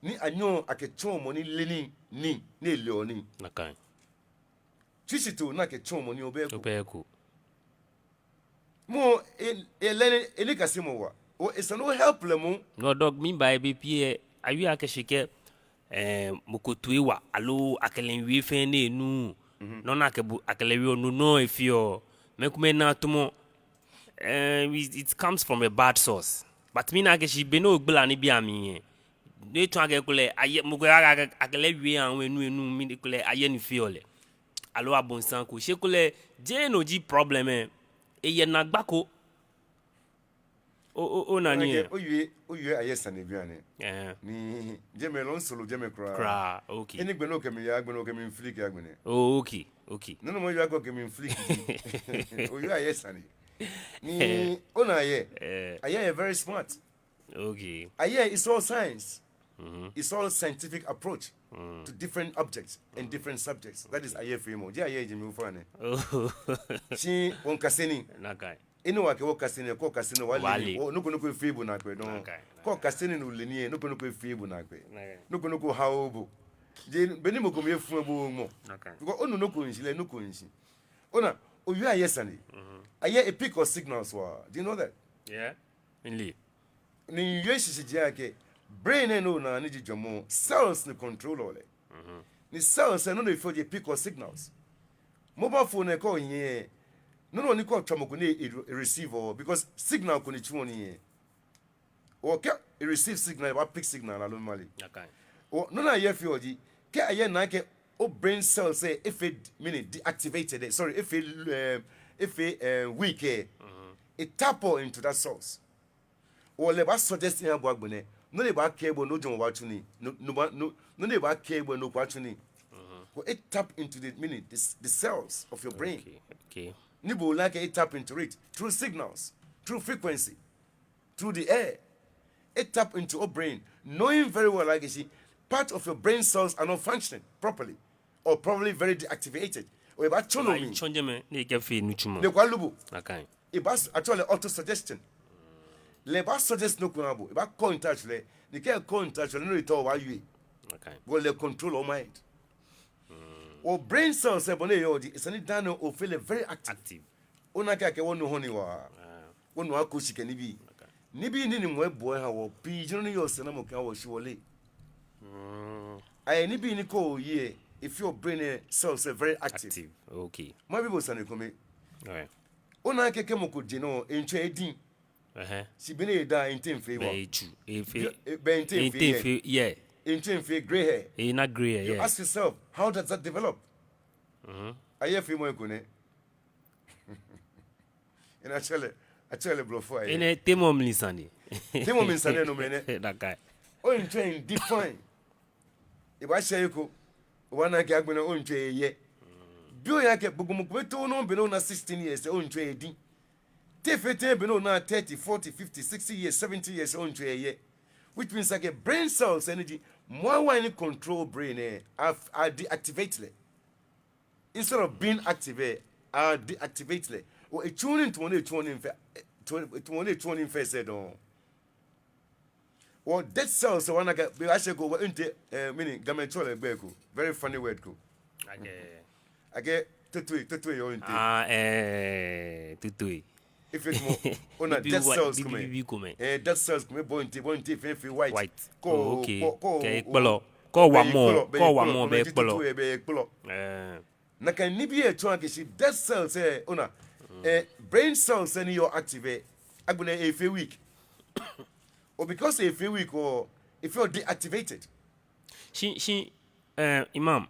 ni anyɛɔ akɛtsɔɔ mɔ ni leee nii, ni eleɔ nii. Nakai. Tsutsu too ni akɛtsɔɔ mɔ ni obɛ eko. Obɛ eko. Mɔ lɛ, e, eleee nii, enikasemɔ wa. Hewɔ esa ni o-help lɛ moŋ. No, doc, mibaye be pii lɛ, ayoo akɛ shi kɛ, eh, mɔ ko toi wa, aloo akɛ lɛ wie fɛɛ ni enuuu. Nɔ ni akɛ bo, akɛ lɛ wieɔ no nɔŋŋ efeɔ. Mɛi komɛi naa tamɔ, eh, it, it comes from a bad source. But mina akɛ shi be ni ogbala nibii amli lɛ, no etsɔɔ akɛ ekolɛ ayɛ, mɔ ko a, a, a, akɛ lɛ wie aahu enuuu, enuuu, mɛni ekolɛ ayɛ ni feɔ lɛ. Aloo abonsam ko. Shi ekolɛ jeee no ji problem lɛ. Eyɛ naagba ko. O, o, ona nii lɛ. Owie, owie ayɛ sane bianɛ. Ɛhɛɛ. Ni jɛmɛ lɛ nsolo jɛmɛ kwraa. Kwraa, okay. Enɛ gbɛ ni okɛ mi yaa, gbɛ ni okɛ mi flick agbɛnɛ. Oh, okay, okay. Nɔ ni mɔ yɔɔ akɛ okɛ mi flick. Owie ayɛ sane. Ni ona ayɛ. Eh. Ayɛ yɛ very smart. Okay. Ayɛ is all science. It's all scientific approach to different objects and different subjects. That is ayɛ feemɔ. Jeee ayɛ ji mi ofainɛ. Oh. Shi wɔmiikase nii. Nakai. Enɛ wɔkɛɛ wɔkase nii, kɛ okase nii, wɔle nii. Wɔle. Wɔ, nɔ ko nɔ ko efeee bo naakpɛɛ dɔŋŋ. Nakai. Kɛ okase nii ni ole nii lɛ, nɔ ko nɔ ko efeee bo naakpɛɛ. Nakai. Nɔ ko nɔ ko haooo bo. Jeee, be ni mɔ ko mli efu lɛ bo oŋmɔ. Nakai. Because onu nɔ ko shishi lɛ, nɔ ko shishi. Ona, owie ayɛ sane. Ayɛ e-pick-ɔ signals waa. Do you know that? Yeah. Mile. Ni miwie shishi ji akɛ, brain lɛ ni onaa ni ji jwɛŋmɔ, cells ni control-ɔ lɛ. Ni cells lɛ nɔ ni efeɔ ji e-pick-ɔ signals. Mobile phone lɛ kɛ ohiɛ, nɔ nɔ ni kɛ otswa mɔ ko ni e-, e-receive-ɔ, because signal ko ni tsuɔ nii lɛ. Hewɔ kɛ e-receive signal, ebaa-pick signal lɛ aloo mimale. Nakai. Hewɔ nɔ ni ayɛ feɔ ji, kɛ ayɛ na akɛ o-brain cells lɛ efee d-, mɛni, deactivated lɛ, sorry, efee, eh, efee, eh, weak lɛ, e-tap-ɔ into that source. Hewɔ lɛ ebaa-suggest eha bo agbɛnɛ. Nɔ ni ebaakɛɛ bo, no jwɛŋmɔ baatsu nii. No, no baa, no, nɔ ni ebaakɛɛ bo, no ko atsu nii. Hewɔ e-tap into the, mɛni, the s-, the cells of your brain. Okay, okay. Ni bo ole akɛ e-tap into it through signals, through frequency, through the air. E-tap into o-brain, knowing very well akɛ shi part of your brain cells are not functioning properly or probably very deactivated. Hewɔ ebaatsɔ no mli. Ebaatsɔ jɛmɛ ni ekɛfee nitsumɔ. Ni ekolɛ bo. Nakai. Ebaa-, atsɛɔ lɛ auto-suggestion. Lɛ ebaa-suggest nɔ ko eha bo. Ebaa-call in touch lɛ. Ni kɛ e-call in touch lɛ, nɔ ni etaoɔ obaawie. Nakai. Hewɔ lɛ e-control o-mind. O-brain cells lɛ bɔ ni eyɔɔ ji, esa ni daa nɛɛ ofee lɛ very active. Active. Ona akɛ akɛ wɔnu hɔni waa. Ah. Wɔnu ako shi kɛ nibii. Okay. Nibii ni Nyɔŋmɔ ebuɔ eha wɔ pii ji nɔ ni yɔɔ sɛɛnamɔ kɛha wɔ shi wɔleee. Mm. Ayɛ nibii ni kɛ oye lɛ, efeɔ o-brain lɛ cells lɛ very active. Active. Okay. Mabi bo sane kome. Alright. Ona akɛ kɛ mɔ ko je nɔ, etsui lɛ ediŋ. Ɛhɛɛ. Shi be ni eda, etsui lɛ efee wa. Bɛ etsu, efee. Bi-, e, bɛ etsui lɛ efee, efee yɛ. Yɛ. Etsui lɛ efee grey hair. Ena grey hair, yeah. You ask yourself, how does that develop? Mhm. Ayɛ feemɔ eko nɛ. Enɛ atsɛɔ lɛ, atsɛɔ lɛ blɔfo ayɛ. Enɛ teemɔ mli sane. Teemɔ mli sane nɔŋŋ nɛ. Nakai. Otsui lɛ define. Ebaashɛ he ko, obaana akɛ agbɛnɛ otsui lɛ eyɛ. Be ni oya kɛ, gbɔmɔ ko bɛ too nɔ be ni ona sixteen years lɛ, otsui lɛ ediŋ. Te efee tɛŋŋ be ni ona thirty, forty, fifty, sixty years, seventy years lɛ, otsui lɛ eyɛ. Which means akɛ brain cells lɛ ni ji mɔ awai ni control brain lɛ, a, a-deactivate lɛ. Instead of being active lɛ, a-deactivate lɛ. Hewɔ etsuuu nii tamɔ ni etsuɔ nii fɛɛ, tamɔ ni etsuɔ nii fɛɛ sɛɛ dɔŋŋ. Wɔ dead cells, wɔna akɛ, be ashɛ ko, wɔ nte, eh, mɛni, Gamɛi tsɛɔ lɛ gbɛi ko. Very funny word ko. Akɛ, akɛ, totoi, totoi yɔɔ nte. Ah, eh, totoi. Efee tamɔ, ona dead cells komɛi. Bibii komɛi. Eh, dead cells komɛi, bɔ ni etee, bɔ ni etee fɛɛ fee white. White. Kɛ, oh, okay. Kɛ, kɛ, kɛ ekpɔlɔ. Kɛ owamɔ, kɛ owamɔ bɛ ekpɔlɔ. Totoi bɛ ekpɔlɔ. Eh. Nakai nibii lɛ tsɔɔ akɛ shi dead cells lɛ, ona, eh, brain cells lɛ ni yɔɔ active lɛ, agbɛnɛ efee weak. Oh, because efee weak, oh, efee deactivated. Shi, shi, eh, Imam,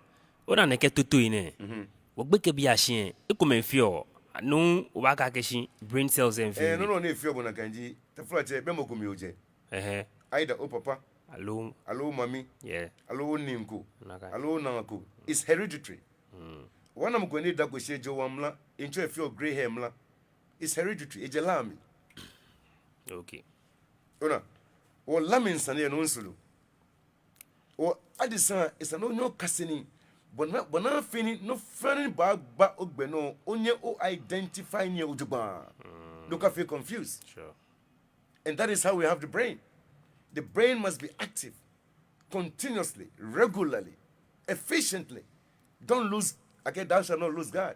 ona nɛkɛ totoi nɛɛ. Mhm. Wɔ gbekɛbii ashi lɛ, ekomɛi feɔ, no obaakɛɛ akɛ shi brain cells lɛ feɔ. Eh, no, no, ni efeɔ bo nakai ji, taflatsɛ, bɛ mɔ ko mli ojɛ. Ɛhɛɛ. Either opapa. Aloo. Aloo omami. Yeah. Aloo onii ko. Nakai. Aloo onaa ko. It's hereditary. Mm. Wɔna mɔ ko ni edako shi ejɛ owaŋ mra, etsɔ efeɔ grey hair mra. It's hereditary. Ejɛ la mli. Okay. Ona, wɔ la mli sane lɛ no nsu lo. Wɔ adesa, esa ni onyɛ okase nii. Bɔ ni, bɔ ni afee ni, nɔ fɛɛ ni baagba ogbɛ nɔ, onyɛ o-identify nii lɛ jogbaŋŋ. Mm. Ni okafee confused. Sure. And that is how we have the brain. The brain must be active continuously, regularly, efficiently. Don't lose, akɛɛ, thou shalt not lose guard.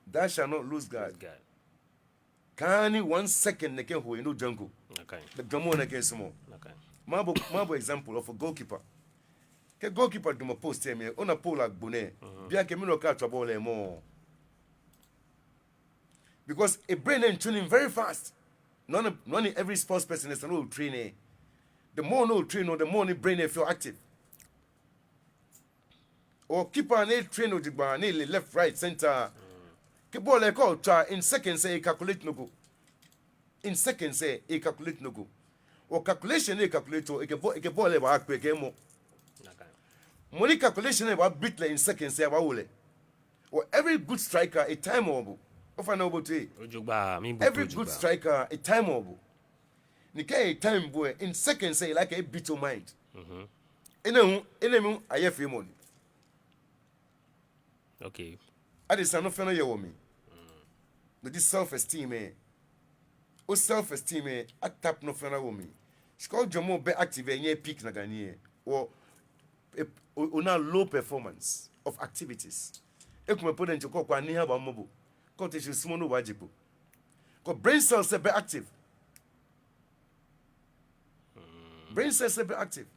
Thou shalt not lose guard. Lose guard. Kaahã ni one second nɛkɛ ho lɛ ni ojwɛŋ ko. Okay. Jwɛŋmɔ nɛkɛ sumɔ. Okay. Mabo, mabo example of a goalkeeper. Kɛ goalkeeper damɔ post lɛ mli lɛ, ona pole lɛ agbo nɛɛ. Mhm. Bianɛ kɛ mɛni okɛtswa ball lɛ mɔ. Because ebrain lɛ tuning very fast. No hewɔ ni, no hewɔ ni every sports person is no train lɛ. The more ni otrain lɛ, the more ni brain lɛ feel active. Wɔ keeper ni etrain lɛ jogbaŋŋ ni ele left, right, center. Kɛ ball lɛ kɛ otswa, in seconds lɛ ecalculate nɔ ko. In seconds lɛ ecalculate nɔ ko. Wɔ calculation ni ecalculate lɛ, ekɛ ball, ekɛ ball lɛ baakpe kɛmɔ. Mɔ ni calculation lɛ baabeat lɛ in seconds lɛ, ebaawo lɛ. Wɔ every good striker, etameɔ bo. Ofainɛ obote. Ojogbaŋŋ, mibote ojogbaŋŋ. Every good striker, etameɔ bo. Ni kɛ etame bo lɛ, in seconds lɛ, like ebeat omind. Mhm. Enɛ hu, enɛɛmɛi hu ayɛfeemɔ ni. Okay. Adesa nɔ fɛɛ nɔ yɛ wɔmli. Mm. No ji self-esteem lɛ. O self-esteem lɛ, atap nɔ fɛɛ nɔ yɛ wɔmli. Shi kɛ ojwɛŋmɔ bɛ active lɛ, nyɛɛɛ epeak nakai nii lɛ. Wɔ, e, o, ona low performance of activities. Ekomɛi po diɛŋtsɛ kɛ okwɛ ni eha bamɔ bo. Kɛ ote shi osumɔɔɔ ni obaaje kpo. Kɛ brain cells lɛ bɛ active. Brain cells lɛ bɛ active.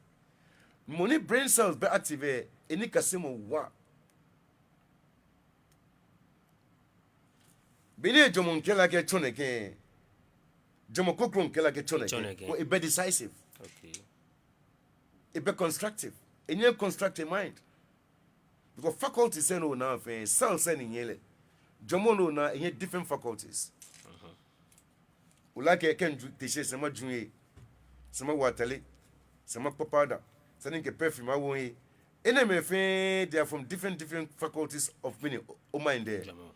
Mɔ ni brain cells bɛ active lɛ, enikasemɔ wa. Be ni jwɛŋmɔ miikɛɛ lɛ akɛ tsɔ nɛkɛ. Jwɛŋmɔ kroko miikɛɛ lɛ akɛ tsɔ nɛkɛ. Tsɔ nɛkɛ. Wɔ ebɛ decisive. Okay. Ebɛ constructive. Enyɛɛɛ constructive mind. Because faculties lɛ ni onaa fɛɛ, cells lɛ ni yɔɔ lɛ. Jwɛŋmɔ ni onaa, eyɛ different faculties. Mhm. Ole akɛ kɛ miju, te shi esa ni maju mihe, esa ni mawo atade, esa ni makpɔ powder, esa ni mikɛ perfume awo mihe. Enɛɛmɛi fɛɛ, they are from different, different faculties of meaning, o, omind lɛ. Jwɛŋmɔ.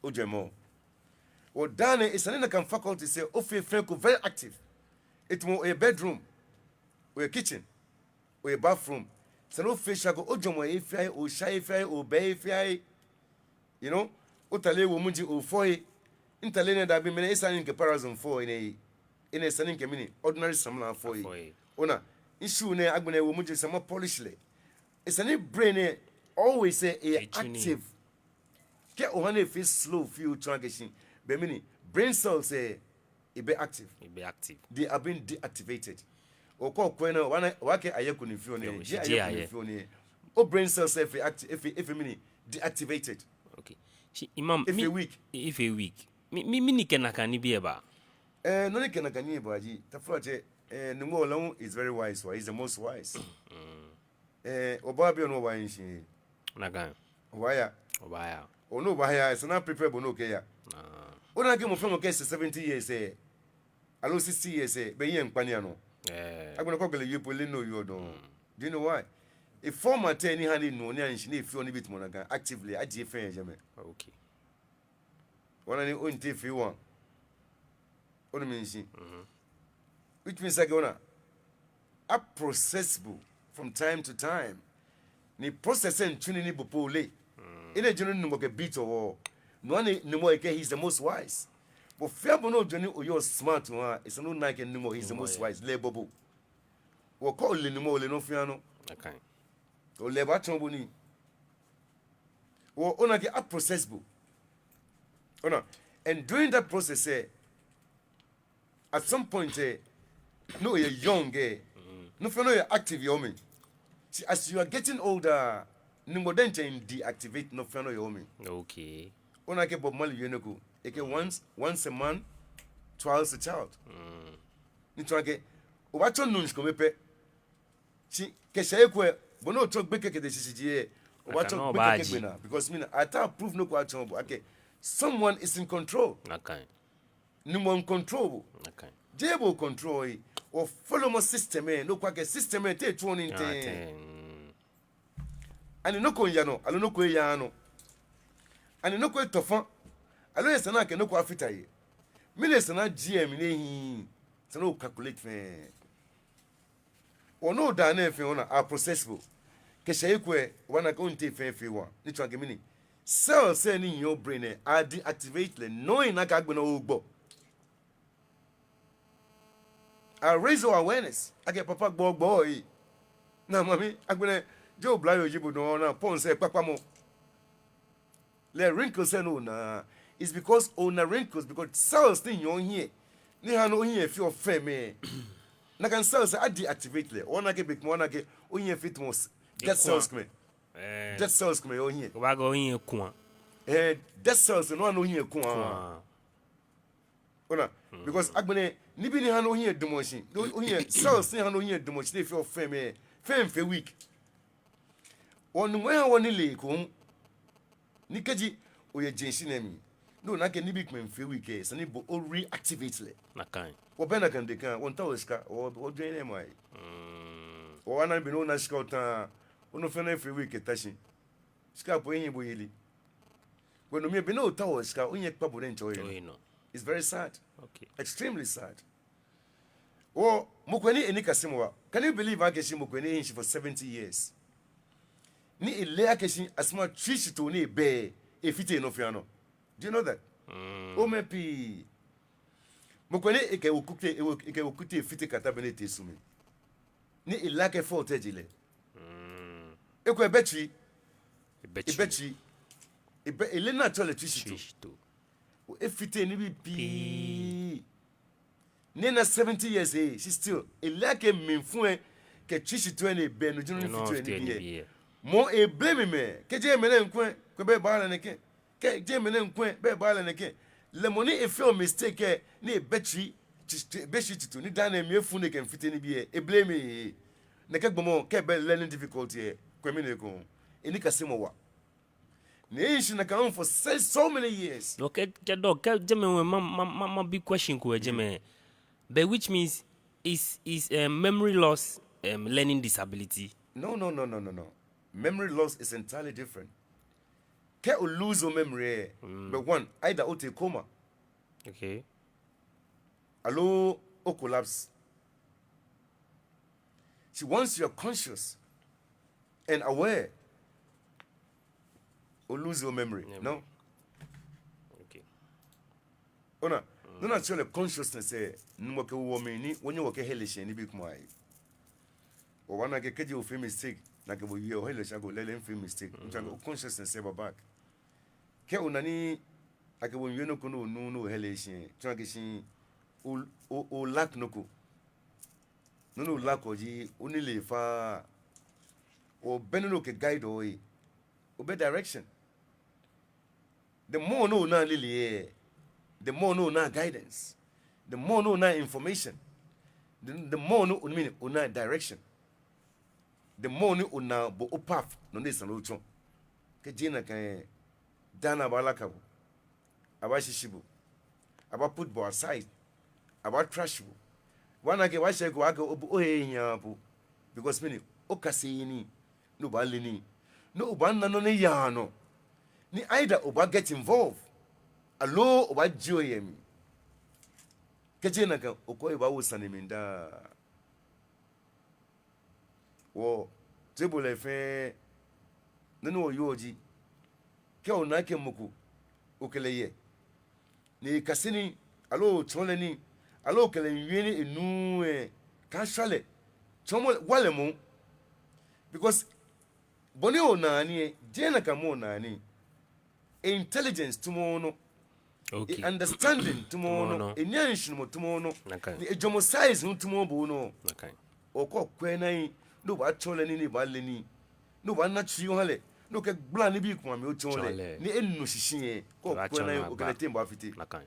Ojwɛŋmɔ. Wɔ daa nɛɛ, esa ni nakai faculties lɛ, ofee fɛɛ ko very active. Etamɔ oyɛ bedroom, oyɛ kitchen, oyɛ bathroom. Esa ni ofee sure akɛ ojwɛŋmɔ yɛ he fɛɛ he, osha yɛ he fɛɛ he, obɛ yɛ he fɛɛ he. You know, otade womuji ofɔ he. Mitade nɛɛ dabi mɛni, esa ni mikɛ Parazone fɔ he nɛɛ. Enɛ esa ni mikɛ mɛni, ordinary samla afɔ he. Afɔ he. Ona, mishoe nɛɛ agbɛnɛ womuji esa ni mapolish lɛ. Esa ni brain lɛ always lɛ, eyɛ active. Kɛ oha ni efee slow fioo, otsɔɔ akɛ shi, bɛ mɛni, brain cells lɛ, ebɛ active. Ebɛ active. They are being deactivated. Okɛ okwɛ nɔ, obaana, obaakɛɛ ayɛ ko ni feɔ nɛɛ, jeee ayɛ ko ni feɔ nɛɛ. O brain cells lɛ efee acti-, efee, efee mɛni, deactivated. Okay. Shi Imam, efee weak. Efee weak. Mɛni, mɛni kɛ nakai nibii lɛ baa? Eh, nɔ ni kɛ nakai nii lɛ baa ji, taflatsɛ, eh, Nyɔŋmɔ lɛ hu is very wise, wa, he's the most wise. Mm. Eh, obaaya biɛ ni obaaya nshi. Nakai. Obaaya. Obaaya. Ona obaaya, esa ni a prepare bo ni okɛya. Ah. Ona akɛ mɔ fɛɛ mɔ kɛ eshɛ seventy years lɛ, aloo sixty years lɛ, bɛ ehiɛ miikpa nii anɔ. Eh. Agbɛnɛ kɛ okɛ lɛ wie po, eleee nɔ ni eyɔɔ dɔŋŋ. Mm. Do you know why? E format lɛ ni ha ni enuɔ nii anshi ni efeɔ nibii tamɔ nakai actively, ajie fɛɛ yɛ jɛmɛ. Okay. Ona ni onte fee wa. Onu mi shishi. Mhm. Which means akɛ ona, a process bo from time to time. Ni process lɛ miitsu nii ni bo po oleee. Mm. Enɛ ji nɔ ni Nyɔŋmɔ kɛ beat wɔ. No hewɔ ni Nyɔŋmɔ ekɛɛ he is the most wise. Bo fɛɛ bo ni ojo ni oyɔɔ smart waa, esa ni ona akɛ Nyɔŋmɔ, he is the most wise, lɛ ebɔ bo. Wɔ kɛ ole Nyɔŋmɔ, ole nɔ fɛɛ nɔ. Ole bɔ ni atsɔɔ bo nii. Wɔ ona akɛ a process bo. Ona, and during that process, eh, at some point, eh, ni oyɛ young, eh, nɔ fɛɛ nɔ yɛ active yɛ omli. See, as you are getting older, Nyɔŋmɔ diɛŋtsɛ deactivate nɔ fɛɛ nɔ yɛ omli. Okay. Ona akɛ Bob Marley wie nɔ ko, ekɛɛ, once, once a man, twice a child. Ni tsɔɔ akɛ obaatsɔ nuu shikome pɛ. Shi kɛ eshɛ he ko lɛ, bɔ ni otsɔ gbekɛ kɛtee shishijee lɛ, obaatsɔ gbekɛ kɛgbe naa. Because mina, ata proof nɔ ko atsɔɔ bo akɛ someone is in control. Nyɔŋmɔ in control bo. Jeee bo control lɛ. Ofollow mɔ system lɛ, ni okwɛ akɛ system lɛ te etsuɔ nii tɛŋŋ. Ani nɔ ko miiya nɔ, aloo nɔ ko eyaaa nɔ. Ani nɔ ko etɔ faŋŋ, aloo esa ni akɛ nɔ ko afata he. Mɛni esa ni ajie mli ni ehiii. Esa ni o calculate fɛɛ. Wɔ ni oda nɛɛ fɛɛ, ona, a process bo. Kɛ eshɛ he ko lɛ, obaana akɛ onte fɛɛ fɛɛ waa. Ni tsɔɔ akɛ mɛni, cells lɛ ni yɔɔ o brain lɛ, a deactivate lɛ, no, ina akɛ agbɛnɛ ogbɔ. A raise o awareness akɛ papa gbɔgbɔ lɛ. Ni mami, agbɛnɛ, jeee oblayoo ji bo, no, ona pons lɛ kpakpa mɔ. Lɛ wrinkles lɛ ni ona, it's because ona wrinkles, because cells ni yɔɔ ohiɛ, ni haa ni ohiɛ feɔ fɛmɛ, nakai cells lɛ a deactivate lɛ. Ona akɛ be ko, ona akɛ ohiɛ feɔ tamɔ dead cells komɛi. Dead cells komɛi yɛ ohiɛ. Obaakɛɛ ohiɛ kua. Eh, dead cells, no haa ni ohiɛ kua. Ona, because agbɛnɛ, nibii ni haa ni ohiɛ damɔ shi, ohiɛ cells ni haa ni ohiɛ damɔ shi ni feɔ fɛmɛ, fɛɛ miifee weak. Wɔ Nyɔŋmɔ eha wɔ nilee ko, ni kɛji oyɛ jeŋ shihilɛ mli, ni ona akɛ nibii komɛi miifee weak lɛ, esa ni bo o reactivate lɛ. Wɔbɛ nakai deka, wɔmiitao shika, wɔ, wɔjwɛŋ nɛɛ mɔ ayi. Wɔbaana be ni ona shika ota, onɔ fɛɛ nɔ efee weak eta shi. Shika po ehiii bo yeli. Wɔ no mli be ni otao shika, ohiɛ kpa bo diɛŋtsɛ ohe nɔ. It's very sad. Extremely sad. Wɔ, mɔ ko ni enikasemɔ wa. Can you believe akɛ shi mɔ ko ni ehi shi for seventy years, ni ele akɛ shi as much tsuishitoo ni ebɛ, efite nɔ fɛɛ nɔ? Do you know that? Omɛ pii. Mɔ ko ni ekɛ okute, ekɛ okute efite kata be ni etee su mli, ni ele akɛ fault lɛ ji lɛ. Ekolɛ ebɛ tsui. Ebɛ tsui. Ebɛ, ele ni atsɛɔ lɛ tsuishitoo. Efite nibii pii. Ni ena seventy years lɛ, shi still ele akɛ mlifu lɛ kɛ tsuishitoo lɛ ni ebɛ no ji nɔ ni fiteɔ nibii lɛ. Mɔ eblame mɛi, kɛji mɛi nɛɛ miikwɛ, kwɛ bɛ ebaaa lɛ nɛkɛ. Kɛji mɛi nɛɛ miikwɛ, bɛ ebaaa lɛ nɛkɛ. Lɛ mɔ ni efeɔ mistake lɛ, ni ebɛ tsui, tsui, tsui, ebɛ tsuishitoo, ni daa nɛɛ mli efu ni ekɛmiifite nibii lɛ, eblame. Nɛkɛ gbɔmɔ, kɛ ebɛ learning difficulty lɛ, kwɛ mɛni ekoŋŋ. Enikasemɔ wa. Ni ehi shi nakai nɔŋŋ for so, so many years. Okay, kɛ dɔ, kɛ jɛmɛ wɛ ma, ma, ma, mabi question ko yɛ jɛmɛ. But which means, is, is, eh, memory loss, um, learning disability? No, no, no, no, no, no. Memory loss is entirely different. Kɛ o lose o memory lɛ, but one, either otee coma. Okay. Aloo o collapse. See, once you are conscious and aware, o lose o memory. No? Okay. Ona, nɔ ni atsɛɔ lɛ consciousness lɛ, Nyɔŋmɔ kɛwo wɔ mli ni wɔnyɛ wɔkɛhele shi yɛ nibii komɛi ahe. Wɔbaana akɛ kɛji ofee mistake, ni akɛ bo wie, ohele shi akɛ lɛɛlɛŋ mifee mistake. Ntsɔɔ akɛ o consciousness lɛ ba back. Kɛ ona ni akɛ bo miiwie nɔ ko ni onuuu ni ohele shi, ntsɔɔ akɛ shi o, o, o lack nɔ ko. Nɔ ni o lackɔ ji, onilee faaa. Obɛ nɔ ni okɛ guideɔ ohe. Obɛ direction. The more ni onaa nilee lɛ, the more ni onaa guidance. The more ni onaa information. The, the more ni o, mean, onaa direction. The more ni onaa bo o path, nɔ ni esa ni otsɔ. Kɛ jeee nakai lɛ, daa nɛɛ abaalakaa bo. Abaashishi bo. Abaa put bo aside. Abaa trash bo. Obaana akɛ, obaashɛ he ko akɛ, o, ohe ehiaaa po. Because mɛni, okaseee nii, ni obaale nii, ni obaana nɔ ni yaa nɔ. Ni either obaa get involved, aloo obaajie ohe mli. Kɛ jeee nakai, okɔ ebaawo sane mli daa. Wɔ, table lɛ fɛɛ, nɔ ni wɔyɔɔ ji, kɛ ona akɛ mɔ ko, okɛ lɛ yɛ, ni ekase nii, aloo otsɔɔ lɛ nii, aloo okɛ lɛ miiwie ni enuuu lɛ, kaashwa lɛ. Tsɔɔmɔ lɛ, wa lɛ moŋ. Because bɔ ni onaa nii lɛ, jeee nakai mɔ onaa nii. E-intelligence tamɔ onɔ. Okay. E-understanding tamɔ onɔ. Tamɔ onɔ. Eniiashinumɔ tamɔ onɔ. Nakai. Ni ejwɛŋmɔ size hu tamɔ bo onɔ. Nakai. Okɛ okwɛ naa lɛ, ni obaatsɔɔ lɛ nii, ni ebaale nii, ni obaana tsui oha lɛ, ni okɛgbala nibii komɛi amli otsɔɔ lɛ, tsɔɔ lɛ, ni enu shishi lɛ, kɛ okwɛ naa lɛ, obatsɔɔ naa okɛ lɛ agba teŋ baafite. Nakai,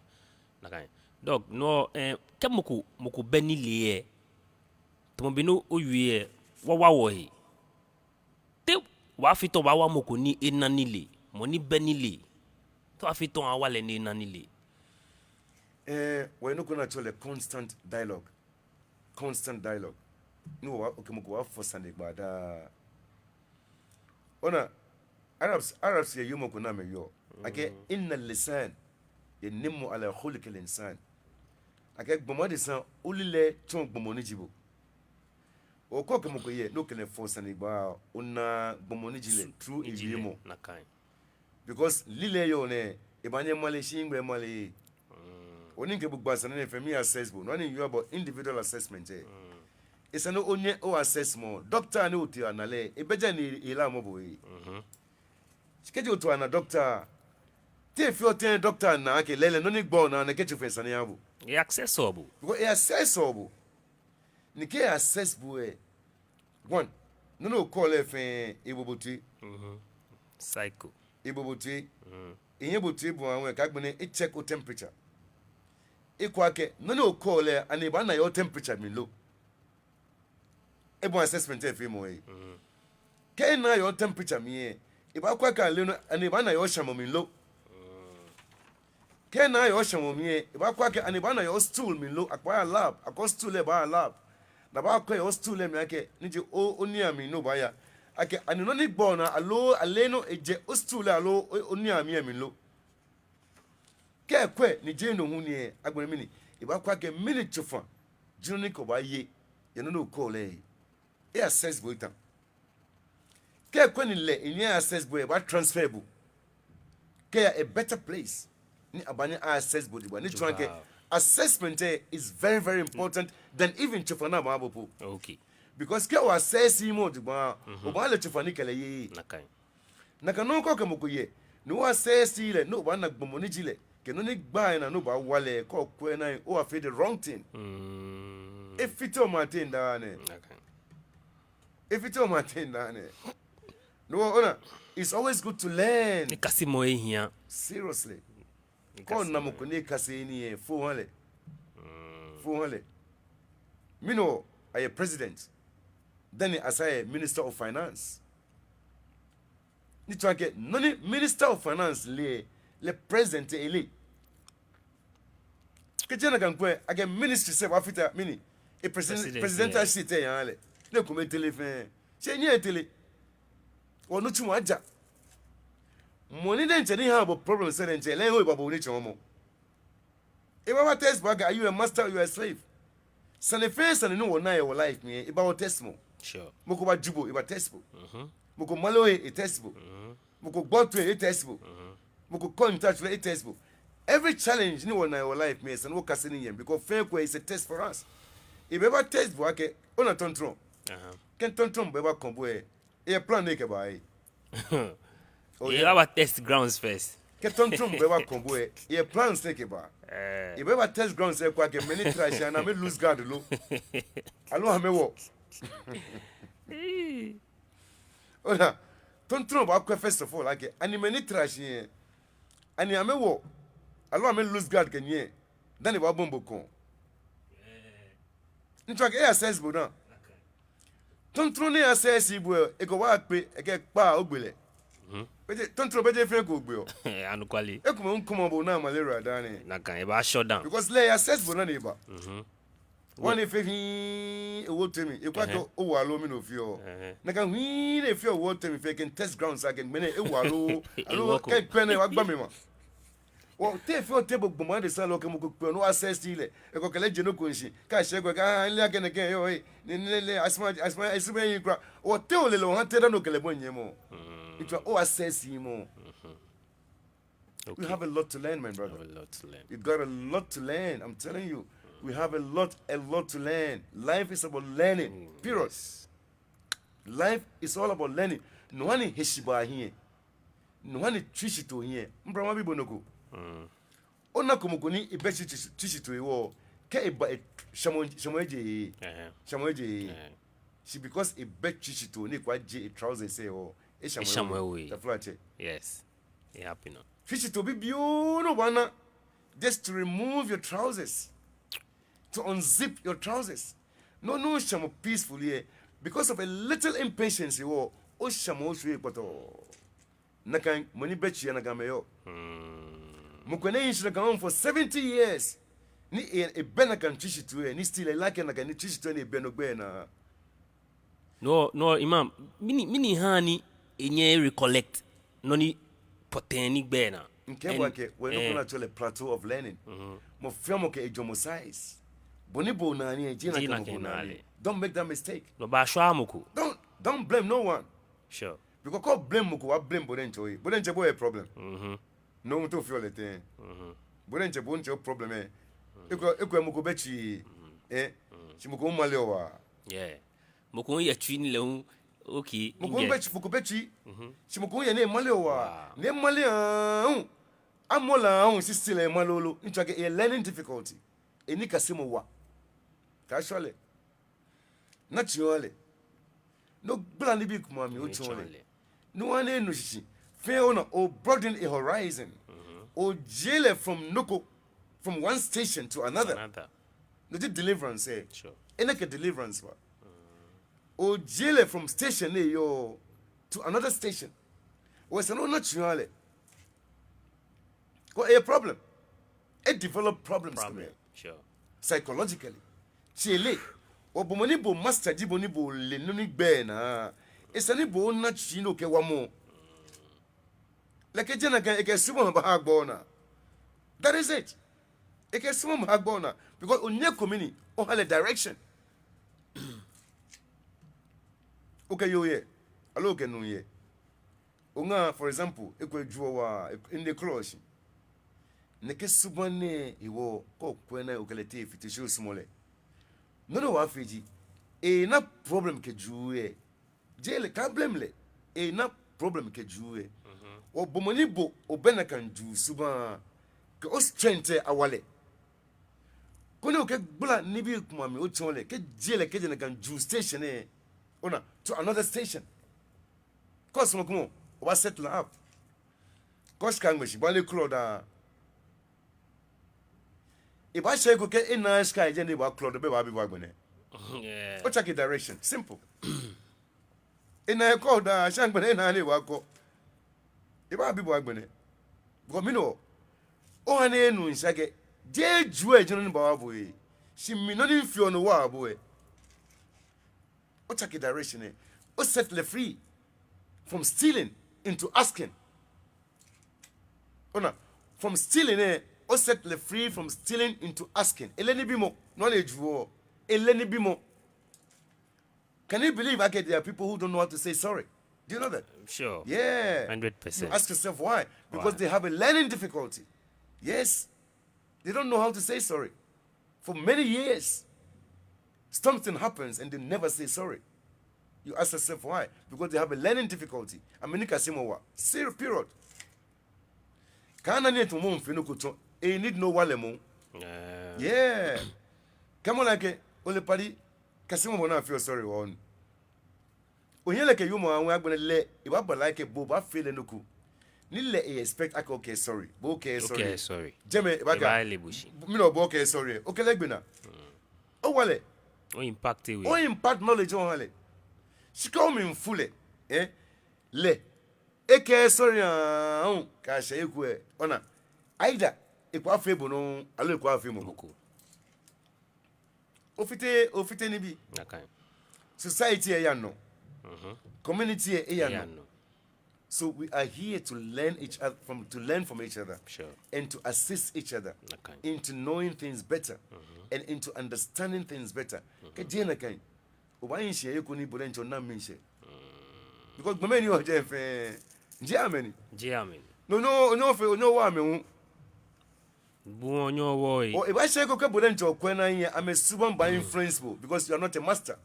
nakai. Doc, no, eh, kɛ mɔ ko, mɔ ko bɛ nilee lɛ, tamɔ bɔ ni owie lɛ, wawa wɔhe. Te obaafee tɛŋŋ obaawa mɔ ko ni ena nilee, mɔ ni bɛ nilee? Te obaafee tɛŋŋ obawa lɛ ni ena nilee? Eh, wɔyɛ nɔ ko ni atsɛɔ lɛ constant dialogue. Constant dialogue. Ni owa, okɛ mɔ ko baafɔ sane gba daa. Ona, Arabs, Arabs lɛ yɛ wiemɔ ko ni amɛwieɔ. Akɛ, "Inna lisan yanimmu ala khuluqil insan." Akɛ gbɔmɔ adesa, olilɛi tsɔɔ gbɔmɔ ni ji bo. Okɛ mɔ ko yɛ, ni okɛ lɛ fɔɔ sane gba, onaa gbɔmɔ ni ji lɛ through ewiemɔ. Nakai. Because lilɛi yɔɔ nɛɛ, ebaanyɛ emale shi nɛgbɛ emale. Ɔ, ni mikɛ bo gba sane nɛɛ fɛɛ, mi-assess bo. Nɔ ni miwieɔ about individual assessment lɛ. Esa ni onyɛ o-assess mɔ. Doctor ni otee onaa lɛ, ebɛ jɛi ni elamɔ bo lɛ. Shi kɛji otee onaa doctor, te efeɔ tɛŋŋ doctor na akɛ lɛɛlɛŋ nɔ ni gbaa onaa nɛɛ kɛ tsofa sane eha bo? E-assess-ɔ bo. Because e-assess-ɔ bo. Ni kɛ e-assess bo lɛ, one, nɔ ni okɛɔ lɛ fɛɛ, ebo bo toi. Psycho. Ebo bo toi. Enyɛ ebo toi bɔ ni aŋɔɔ, kɛ agbɛnɛ e-check o-temperature. Ekwɛ akɛ nɔ ni okɛɔ lɛ, ani ebaana yɛ o-temperature mli lo? Ebɔi assessment lɛ feemɔ lɛ. Kɛ ena yɛ o-temperature mli lɛ, ebaakwɛ akɛ ale nɔ, ani ebaana yɛ oshamɔ mli lo? Kɛ ena yɛ oshamɔ mli lɛ, ebaakwɛ akɛ ani ebaana yɛ o-stool mli lo? Akɛbaaya lab, akɛ o-stool lɛ baaya lab. Ni abaakwɛ yɛ o-stool lɛ mli akɛ, ni ji o, oniiamli ni obaaya, akɛ ani nɔ ni gbaa onaa aloo ale nɔ ejɛ o-stool lɛ aloo o, oniiamli lɛ mli lo? Kɛ ekwɛ ni jeee no hu ni lɛ, agbɛnɛ mɛni? Ebaakwɛ akɛ mɛni tsofa ji nɔ ni okɛbaaye yɛ nɔ ni okɛɔ lɛ lɛ. E-assess bo eta. Kɛ ekwɛ ni lɛ enyɛɛɛ e-assess bo lɛ, ebaa-transfer bo kɛya a better place ni abaanyɛ a-assess bo jogbaŋŋ. Ni tsɔɔ akɛ assessment lɛ is very, very important than even tsofa ni abaaha bo po. Okay. Because kɛ o-assess-ii mɔ jogbaŋŋ, obaale tsofa ni okɛ lɛ yeee. Nakai. Nakai nɔŋŋ kɛ okɛ mɔ ko yɛ, ni o-assess-ii lɛ, ni obaana gbɔmɔ ni ji lɛ, kɛ nɔ ni gbaa enaa ni obaawa lɛ, kɛ okwɛ naa lɛ, obaafee the wrong thing. Efiteɔ mɔ ateŋ daa nɛɛ. Efiteɔ mɔ ateŋ daa nɛɛ. No hewɔ ona, it's always good to learn. Nikasemɔ ehia. Seriously. Kɛ ona mɔ ko ni ekaseee nii lɛ, fo oha lɛ. Fo oha lɛ. Mi nɔ, ayɛ president. Then esa ayɛ Minister of Finance. Ni tsɔɔ akɛ nɔ ni Minister of Finance le, lɛ president ele. Kɛji nakai ŋkwɛ, akɛ ministry sɛɛ baafite mɛni? E president, presidential seat lɛ eha lɛ. Ni ekome etere fɛɛ. Shi enyɛɛɛ etere. Wɔnitsumɔ aja. Mɔ ni diɛŋtsɛ ni ha bo problem sɛɛ diɛŋtsɛ, lɛ eho eba bo nitsɔɔmɔ. Ebaa-test bo akɛ, are you a master or you are a slave? Sane fɛɛ sane ni wɔnaa yɛ wɔ-life mli lɛ, ebaa-test mɔ. Sure. Mɔ ko baju bo, ebaa-test bo. Mɔ ko male ohe, e-test bo. Mɔ ko gbɔ toi, e-test bo. Mɔ ko kɔ in touch lɛ, e-test bo. Every challenge ni wɔnaa yɛ wɔ-life mli lɛ, esa ni wɔkase nii yɛ mli, because fɛɛ ko is a test for us. Ebaa-test bo akɛ, ona tɔŋtrɔŋ. Kɛ tɔŋtrɔŋ bɛ bakɔŋ bo lɛ, eyɛ plan ni ekɛba lɛ. Oh, yeah. Ebaa-test grounds first. Kɛ tɔŋtrɔŋ bɛ bakɔŋ bo lɛ, eyɛ plans ni ekɛba. Ebaa-test grounds lɛ ekwɛ akɛ mɛi ni tra shi lɛ, ani amɛ-lose guard lo? Aloo amɛwɔ? Ona, tɔŋtrɔŋ baakwɛ first of all akɛ, ani mɛi ni tra shi lɛ, ani amɛwɔ? Aloo amɛ-lose guard kɛ nyiɛ? Dani ebaabɔi bo kɔŋ. Ni tsɔɔ akɛ e-assess bo dã. Tɔŋtrɔŋ ni e-assess bo lɛ, ekɛ bo akpe, ekɛ kpaa ogbe lɛ. Bɛ jeee, tɔŋtrɔŋ bɛ jeee fɛɛ ko ogbeɔ. Anɔkwale. Ekomɛi hu kɔmɔ bo naa malaria daa nɛɛ. Nakai, ebaa-shut down. Because lɛ e-assess bo dani eba. Wɔ ni efee hii, ewo otoi mli, ekwɛ akɛ owa loo mɛni ofeɔ. Nakai hii ni efeɔ ewo otoi mli fɛɛ kɛ test grounds akɛ ŋmɛnɛ ewa loo, aloo kɛ ekpɛ nɛɛ ebaagba mli ma. Wɔ, te efeɔ tɛŋŋ bo gbɔmɔ adesa lɛ okɛ mɔ ko kpe ni o-assess-ii lɛ, ekɛ okɛ lɛ je nɔ ko shishi, kɛ eshɛ ekwɛ akɛ, ah, mile akɛ nɛkɛ eyɔɔ, eh, ni, ni, ni, asumɔ, asumɔ, esumɔɔɔ eyiŋ kwraa. Wɔ, te ole lɛ oha tɛŋŋ dani okɛ lɛ bɔi nyiɛmɔ? Ni tsɔɔ akɛ o-assess-ii mɔ. We have a lot to learn, my brother. We got a lot to learn. I'm telling you, we have a lot, a lot to learn. Life is about learning. Period. Life is all about learning. No hewɔ ni heshibaa hiɛ. No hewɔ ni tswishitoo hiɛ. Mibra mabi bo nɔ ko. Ona ko mɔ ko ni ebɛ tsi- tsi- tswishitoo hewɔ, kɛ eba e- shamɔ shamɔ eje. Shamɔ eje. Shi because ebɛ tswishitoo ni ekɛjie e trousers hewɔ, eshamɔ ewo. Taflatsɛ. Yes. It happen. Tswishitoo bibioo ni obaana, just to remove your trousers, to unzip your trousers. No, no, shamɔ peacefully, eh, because of a little impatience hewɔ, oshamɔ oshwie kpɔtɔɔ. Nakai mɔ ni bɛ tsi nakai mɛi yɔɔ. Mɔ ko ni ehi shi nakai for seventy years. Ni e- ebɛ nakai tswishitoo lɛ, ni still elakɛ nakai ni tswishitoo ni ebɛ no gbɛ naa. No, no, Imam, mɛni, mɛni ha ni enyɛɛɛ recollect nɔ ni pɔtɛɛ ni gbɛ naa. Mikɛɛ bo akɛ, wɔ nɔ ko ni atsɛɔ lɛ plateau of learning. Mɔ fɛɛ mɔ kɛ ejwɛŋmɔ size. Bɔ ni bo onaa nii lɛ, jeee nakai mɔ ko naa nii. Don't make that mistake. No baashwa mɔ ko. Don't, don't blame no one. Sure. Because kɛ oblame mɔ ko, obaa blame bo diɛŋtsɛ ohe. Bo diɛŋtsɛ bo yɛ problem. No mɔ to fio lɛ tɛŋŋ. Bo diɛŋtsɛ bo diɛŋtsɛ problem lɛ. Ekolɛ, ekolɛ mɔ ko bɛ tsi. Eh. Shi mɔ ko maleɔ waa. Yeah. Mɔ ko yɛ tsi ni lɛ hu, okay. Mɔ ko bɛ tsi, mɔ ko bɛ tsi. Shi mɔ ko yɛ ni emaleɔ waa. Ni emale aahu. Amɔ lɛ aahu, shi still emale lolo. Ntsɔɔ akɛ eyɛ learning difficulty. Enikasemɔ wa. Kaashwa lɛ. Naa tsi oha lɛ. No gbala nibii komɛi amli otsɔɔ lɛ. No hewɔ ni enu shishi. Fɛɛ ona, o broaden e horizon. Ojie lɛ from nɔ ko, from one station to another. No ji deliverance lɛ. Enɛ kɛ deliverance wa. Ojie lɛ from station ni eyɔɔ to another station. Hewɔ esa ni ona tsi oha lɛ. Kɛ eyɛ problem. E develop problems komɛi. Psychologically. Shi eleee. Hewɔ bo mɔ ni bo master ji bo ni bo le nɔ ni gbɛ naa. Esa ni bo ona tsi ni okɛwa mɔ. Like jeee nakai, ekɛ suɔmɔ baaha gbɔ naa. That is it. Ekɛ suɔmɔ baaha gbɔ naa. Because onyɛ ko mini, oha lɛ direction. Okɛ yoo yɛ. Aloo okɛ nuu yɛ. Oŋa, for example, ekolɛ ejuɔ waa, e- ende klɔ shi. Nɛkɛ subaŋ nɛɛ hewɔ, kɛ okwɛ ni okɛ lɛ tee fite shi osumɔ lɛ. Nɔ ni obaafee ji, ena problem kɛ juu lɛ. Jeee lɛ, kaablame lɛ. Ena problem kɛ juu lɛ. Hewɔ bo mɔ ni bo obɛ nakai juu subaŋ, kɛ o strength lɛ awa lɛ. Koni okɛ gbala nibii komɛi amli otsɔɔ lɛ, kɛjie lɛ kɛjɛ nakai juu station lɛ. Ona, to another station. Kɛ osumɔ kɛmɔ, obaa settle up. Kɛ oshika ŋmɛ shi, obaale klɔ daa. Ebaashɛ he ko kɛ enaaa shika yɛ jɛi ni ebaaklɔ do, belɛ ebaabi bo agbɛnɛ. Otsake direction. Simple. Ena he kɔ daa, shi agbɛnɛ enaaa ni ebaakɔ. Ebaabi bo agbɛnɛ. Because mɛni hewɔ? Oha ni enu shishi akɛ, jeee juu lɛ ji nɔ ni baawa bo lɛ. Shi mi nɔ ni mifeɔ no waa bo lɛ. Otsake direction lɛ. O set lɛ free from stealing into asking. Ona, from stealing lɛ, o set lɛ free from stealing into asking. Eleee nibimɔ, no hewɔ ni ejuɔ. Eleee nibimɔ. Can you believe akɛ there are people who don't know how to say sorry? Do you know that? Sure. Yeah. Hundred percent. You ask yourself why? Because they have a learning difficulty. Yes. They don't know how to say sorry. For many years, something happens and they never say sorry. You ask yourself why? Because they have a learning difficulty. Amɛnikasemɔ wa. Serious, period. Kaaha ni etamɔ mɔ fee nɔ ko tsɔ. E need no walɛmɔ. Yeah. Kɛ mɔ lɛ kɛ, ole padi, kasemɔ bɔ ni afeɔ sorry hewɔ. Onyɛ lɛ kɛ yumɔ aŋwɛ agbɛnɛ lɛ, ebaaba lɛ akɛ bo obaafee lɛ nɔ ko. Ni lɛ e expect akɛ okɛɛ sorry, bo okɛɛɛ sorry. Jɛmɛ, ebaakɛɛ, mɛni hewɔ bo okɛɛɛ sorry, okɛ lɛ gbe naa. Owa lɛ. O impact lɛ. O impact knowledge oha lɛ. Shi kɛ omli fu lɛ, eh, lɛ ekɛɛɛ sorry aahu, kɛyashi he ko lɛ, ona, either ekwɛ afee bo nɔ, aloo ekwɛ afee mɔ ko. Ofite, ofite nibii. Society lɛ eyaa nɔ. Community lɛ eyaa nɔ. So we are here to learn each other from, to learn from each other and to assist each other into knowing things better and into understanding things better. Kɛ jeee nakai, obaahi shi yɛ he ko ni bo diɛŋtsɛ onaaa miishɛɛ. Because gbɔmɛi ni yɔɔ jɛi fɛɛ, jeee amɛ ni. Jeee amɛ ni. No, no, onyɛŋ ofee, onyɛŋ owa amɛ hu. Bo onyɛŋ owa lɛ. Ɔ, ebaashɛ ko kɛ bo diɛŋtsɛ okwɛ naa lɛ, amɛsubaŋ baa-influence bo, because you are not a master.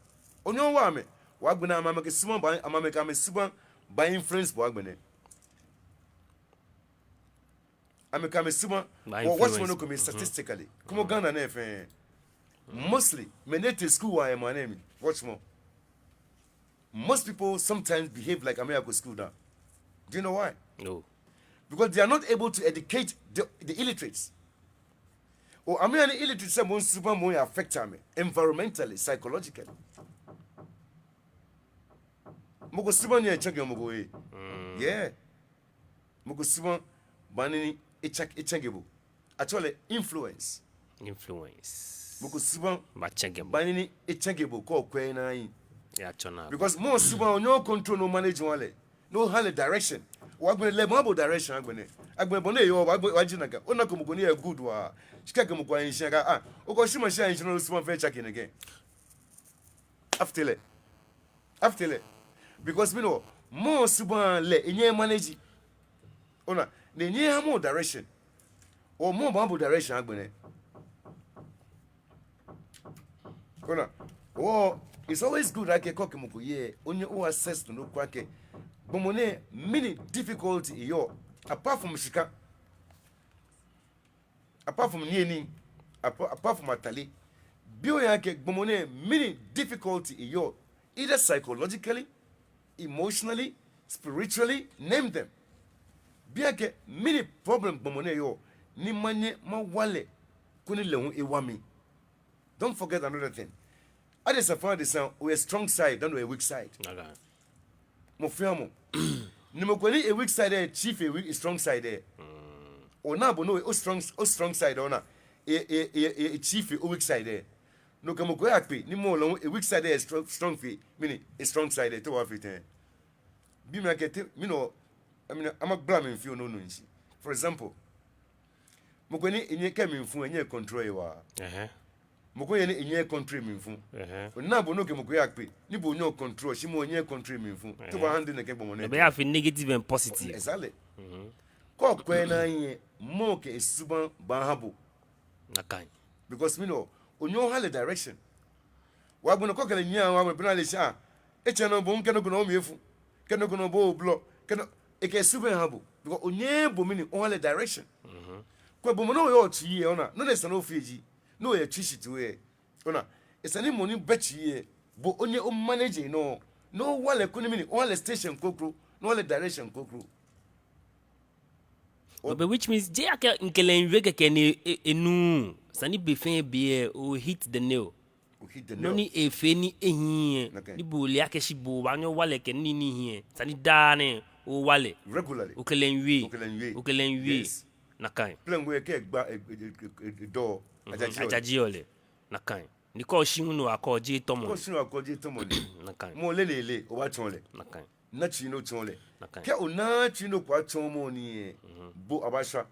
Onyɛŋ owa amɛ. Wɔ agbɛnɛ amɛ, amɛkɛ subaŋ baa, amɛ, amɛkɛ amɛsubaŋ baa-influence bo agbɛnɛ. Amɛkɛ amɛsubaŋ. Baa-influence. Wɔ, watch mo nɔ ko mli statistically. Kwɛmɔ Ghana nɛɛ fɛɛ. Mostly, mɛi ni tee school waa yɛ maŋ nɛɛ mli. Watch mo. Most people sometimes behave like amɛyako school da. Do you know why? No. Because they are not able to educate the, the illiterates. Ɔ, amɛyɛ ni illiterates lɛ, mɔ subaŋ mɔ yɛ affect amɛ environmentally, psychologically. Mɔ ko subaŋ ni etsake mɔ ko lɛ. Yeah. Mɔ ko subaŋ baa nɔ ni etsake, etsake bo. Actually, influence. Influence. Mɔ ko subaŋ baa nɔ ni etsake bo kɛ okwɛ naa lɛ. Because mɔ subaŋ onyɛŋ ocontrol ni omanage oha lɛ. Ni oha lɛ direction. Wɔ agbɛnɛ lɛ, maabo direction agbɛnɛ. Agbɛnɛ bɔ ni eyɔɔ, wɔ agbɛnɛ, wɔji nakai. Ona akɛ mɔ ko ni yɛ good waa. Shi kɛ mɔ ko ahi shi akɛ, ah, okɔ shi ma shi ahi shi ni osubaŋ fɛɛ tsake nɛkɛ. After lɛ. After lɛ. Because mɛni hewɔ, mɔ subaŋ lɛ, enyɛŋ emanage. Ona, ni enyɛŋ eha mɔ direction. Ɔ, mɔ baabo direction agbɛnɛ. Ona, ɔ, it's always good akɛ kɛ okɛ mɔ ko yɛ, onyɛ o-assess no nɔ ko akɛ, gbɔmɔ nɛɛ, mɛni difficulty eyɔɔ, apart from shika. Apart from niyenii, apa-, apart from atade, bi ohe akɛ gbɔmɔ nɛɛ mɛni difficulty eyɔɔ, either psychologically, emotionally, spiritually, name them. Bi akɛ mɛni problem gbɔmɔ nɛɛ yɔɔ, ni manyɛ mawa lɛ, koni lɛ hu ewa mi. Don't forget another thing. Adesa fɛɛ adesa, oyɛ strong side, then oyɛ weak side. Mɔ fɛɛ mɔ. Ni mɔ ko ni e-weak side lɛ, tsi fe e-strong side lɛ. Ona bo ni o-strong, o-strong side lɛ, ona. E, e, e, e, etsi fe o-weak side lɛ. No kɛ mɔ ko yakpe, ni mɔ lɛ hu e-weak side lɛ strong, strong fe, mɛni, e-strong side lɛ, te wɔfee tɛŋŋ? Bi mi akɛ te, mɛni hewɔ, I mean, amagbla mli fioo nɔ nɔ nshi. For example, mɔ ko ni enyɛ kɛ mlifu, enyɛ control ehe waa. Mɔ ko yɛ ni enyɛ control mlifu. Ona bo ni okɛ mɔ ko yakpe, ni bo onyɛŋ o-control, shi mɔ enyɛ control mlifu. Te oba-handle nɛkɛ gbɔmɔ nɛɛ? Ebaafi negative and positive. Exactly. Kɛ okwɛ naa lɛ, mɔ kɛ esubaŋ baaha bo. Nakai. Because mɛni hewɔ, onyɛŋ oha lɛ direction. Wɔ agbɛnɛ kɛ okɛ lɛ nyiɛ, wɔ agbɛnɛ bɛ ni ale shi, ah, etsɛ nɔ bo hu kɛ nɔ ko nɔ omli efu, kɛ nɔ ko nɔ bo oblɔ, kɛ nɔ, ekɛ esubaŋ ha bo. Because onyɛɛɛ bo mɛni, oha lɛ direction. Kɛ gbɔmɔ nɛɛ yɔɔ otsi lɛ, ona, nɔ ni esa ni ofee ji, ni oyɛ tsi shitoo lɛ. Ona, esa ni mɔ ni bɛ tsi lɛ, bo onyɛ o-manage enɔ, ni owa lɛ koni mɛni, oha lɛ station kroko, ni oha lɛ direction kroko. But, but which means, jeee akɛ mikɛ lɛ miiwie kɛkɛ ni e, e, enuuu. Esa ni be fɛɛ be lɛ, o-hit the nail. O-hit the nail. Nɔ ni efee ni ehiii lɛ. Okay. Ni bo ole akɛ shi bo obaanyɛ owa lɛ kɛ nii ni ehiii lɛ. Esa ni daa nɛɛ owa lɛ. Regularly. Okɛ lɛ miiwie. Okɛ lɛ miiwie. Okɛ lɛ miiwie. Yes. Nakai. Plɛŋ we kɛ egba, e, e, e, e, edɔ. Mhm. Ajajeɔ lɛ. Ajajeɔ lɛ. Nakai. Ni kɛ oshi hu no akɔ jeee tɔmɔ. Kɛ oshi no akɔ jeee tɔmɔ ni. Nakai. Mɔ lɛ lɛ lɛ, obaatsɔɔ lɛ. Nakai. Na tsui ni otsɔɔ lɛ. Nakai. Kɛ onaaa tsui ni okɛbaatsɔɔ mɔ ni lɛ, bo abaashwa.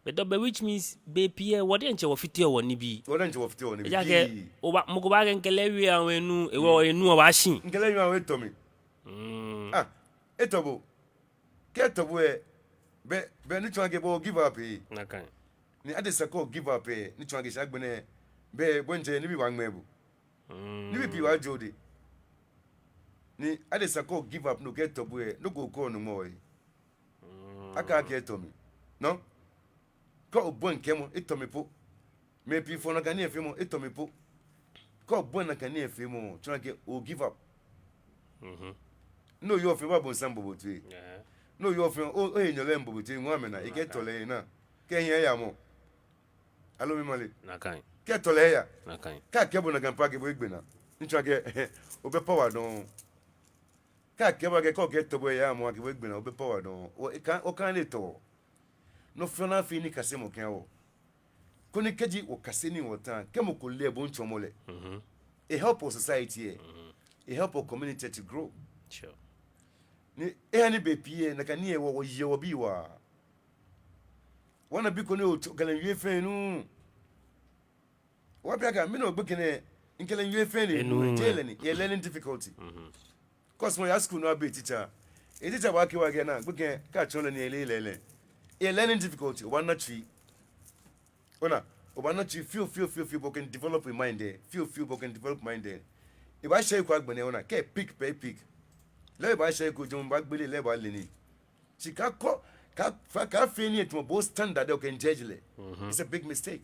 But, but which means, bei pii lɛ, wɔ diɛŋtsɛ wɔfiteɔ wɔnibii. Wɔ diɛŋtsɛ wɔfiteɔ wɔnibii. Ejaakɛ, oba, mɔ ko baakɛɛ mikɛ lɛ wie awe nu, ewɔ enu obaashi. Mikɛ lɛ wie awe etɔ mi. Mm. Ah, etɔ bo. Kɛ etɔ bo lɛ, bɛ, bɛ ni tsɔɔ akɛ bo o-give up lɛ. Nakai. Ni adesa kɛ o-give up lɛ, ni tsɔɔ akɛ shi agbɛnɛ, bɛ, bo diɛŋtsɛ nibii baaŋmɛɛ bo. Mm. Nibii pii baajɔ odɛŋ. Ni adesa kɛ o-give up, ni okɛɛ etɔ bo lɛ, nɔ ko kɔɔ onɔ mɔ lɛ. Mm. Akɛ akɛ etɔ mi. No? Kɛ obɔi kɛɛmɔ, etɔ mi po. Mɛi pii fɔɔ nakai nifeemɔ, etɔ mi po. Kɛ obɔi nakai nifeemɔ, tsɔɔ akɛ o-give up. Mhm. Ni oyɔɔ fɛɛ, bo abonsam boɔ bo toi. Yeah. Ni oyɔɔ fɛɛ, o, ohenyɛlɔi boɔ bo toi, ŋɔɔ amɛnaa, ekɛɛ etɔ lɛ naa. Kɛ ehiɛ ya mɔ. Aloo mimale. Nakai. Kɛ etɔ lɛ ya. Nakai. Kɛ akɛɛ bo nakai po akɛ bo egbe naa. Ni tsɔɔ akɛ, obɛ power dɔŋŋ. Kɛ akɛɛ bo akɛ, kɛ okɛɛ etɔ bo ya mɔ akɛ bo egbe naa, obɛ power dɔŋŋ. O, eka, okaa ni etɔ. Nɔ fɛɛ nɔ afee nikasemɔ kɛha wɔ. Koni kɛji wɔkase nii wɔta, kɛ mɔ ko le lɛ, bo otsɔɔmɔ lɛ. Mhm. E-help wɔ society lɛ. Mhm. E-help wɔ community to grow. Sure. Ni eha ni bei pii lɛ, nakai nii lɛ wɔ, wɔyeɔ wɔbii waa. Wɔna bi ko ni otsɔ, okɛ lɛ miiwie fɛɛ enuuu. Obaabi akɛ, mɛni hewɔ gbekɛ nɛɛ, mikɛ lɛ miiwie fɛɛ lɛ enuuu. Enuuu. Jeee lɛ ni, eyɛ learning difficulty. Mhm. Kɛ osumɔ oya school ni oyabi teacher, Eji tsɛ baakɛɛ, baakɛɛ naa, gbekɛ, kɛ atsɔɔ lɛ nii lɛ, lɛ, lɛ. Eyɛ learning difficulty, obaana tsui. Ona, obaana tsui fioo, fioo, fioo, fioo, bɔ ni okɛ develop mind lɛ. Fioo, fioo, bɔ ni okɛ develop mind lɛ. Ebaashɛ he ko agbɛnɛ, ona, kɛ e-pick pɛ e-pick. Lɛ ebaashɛ he ko jɔɔmɔ baagbele, lɛ ebaale nii. Shi kaakɔ, kaa, fa, kaafee nii etamɔ bo standard lɛ okɛ judge lɛ. It's a big mistake.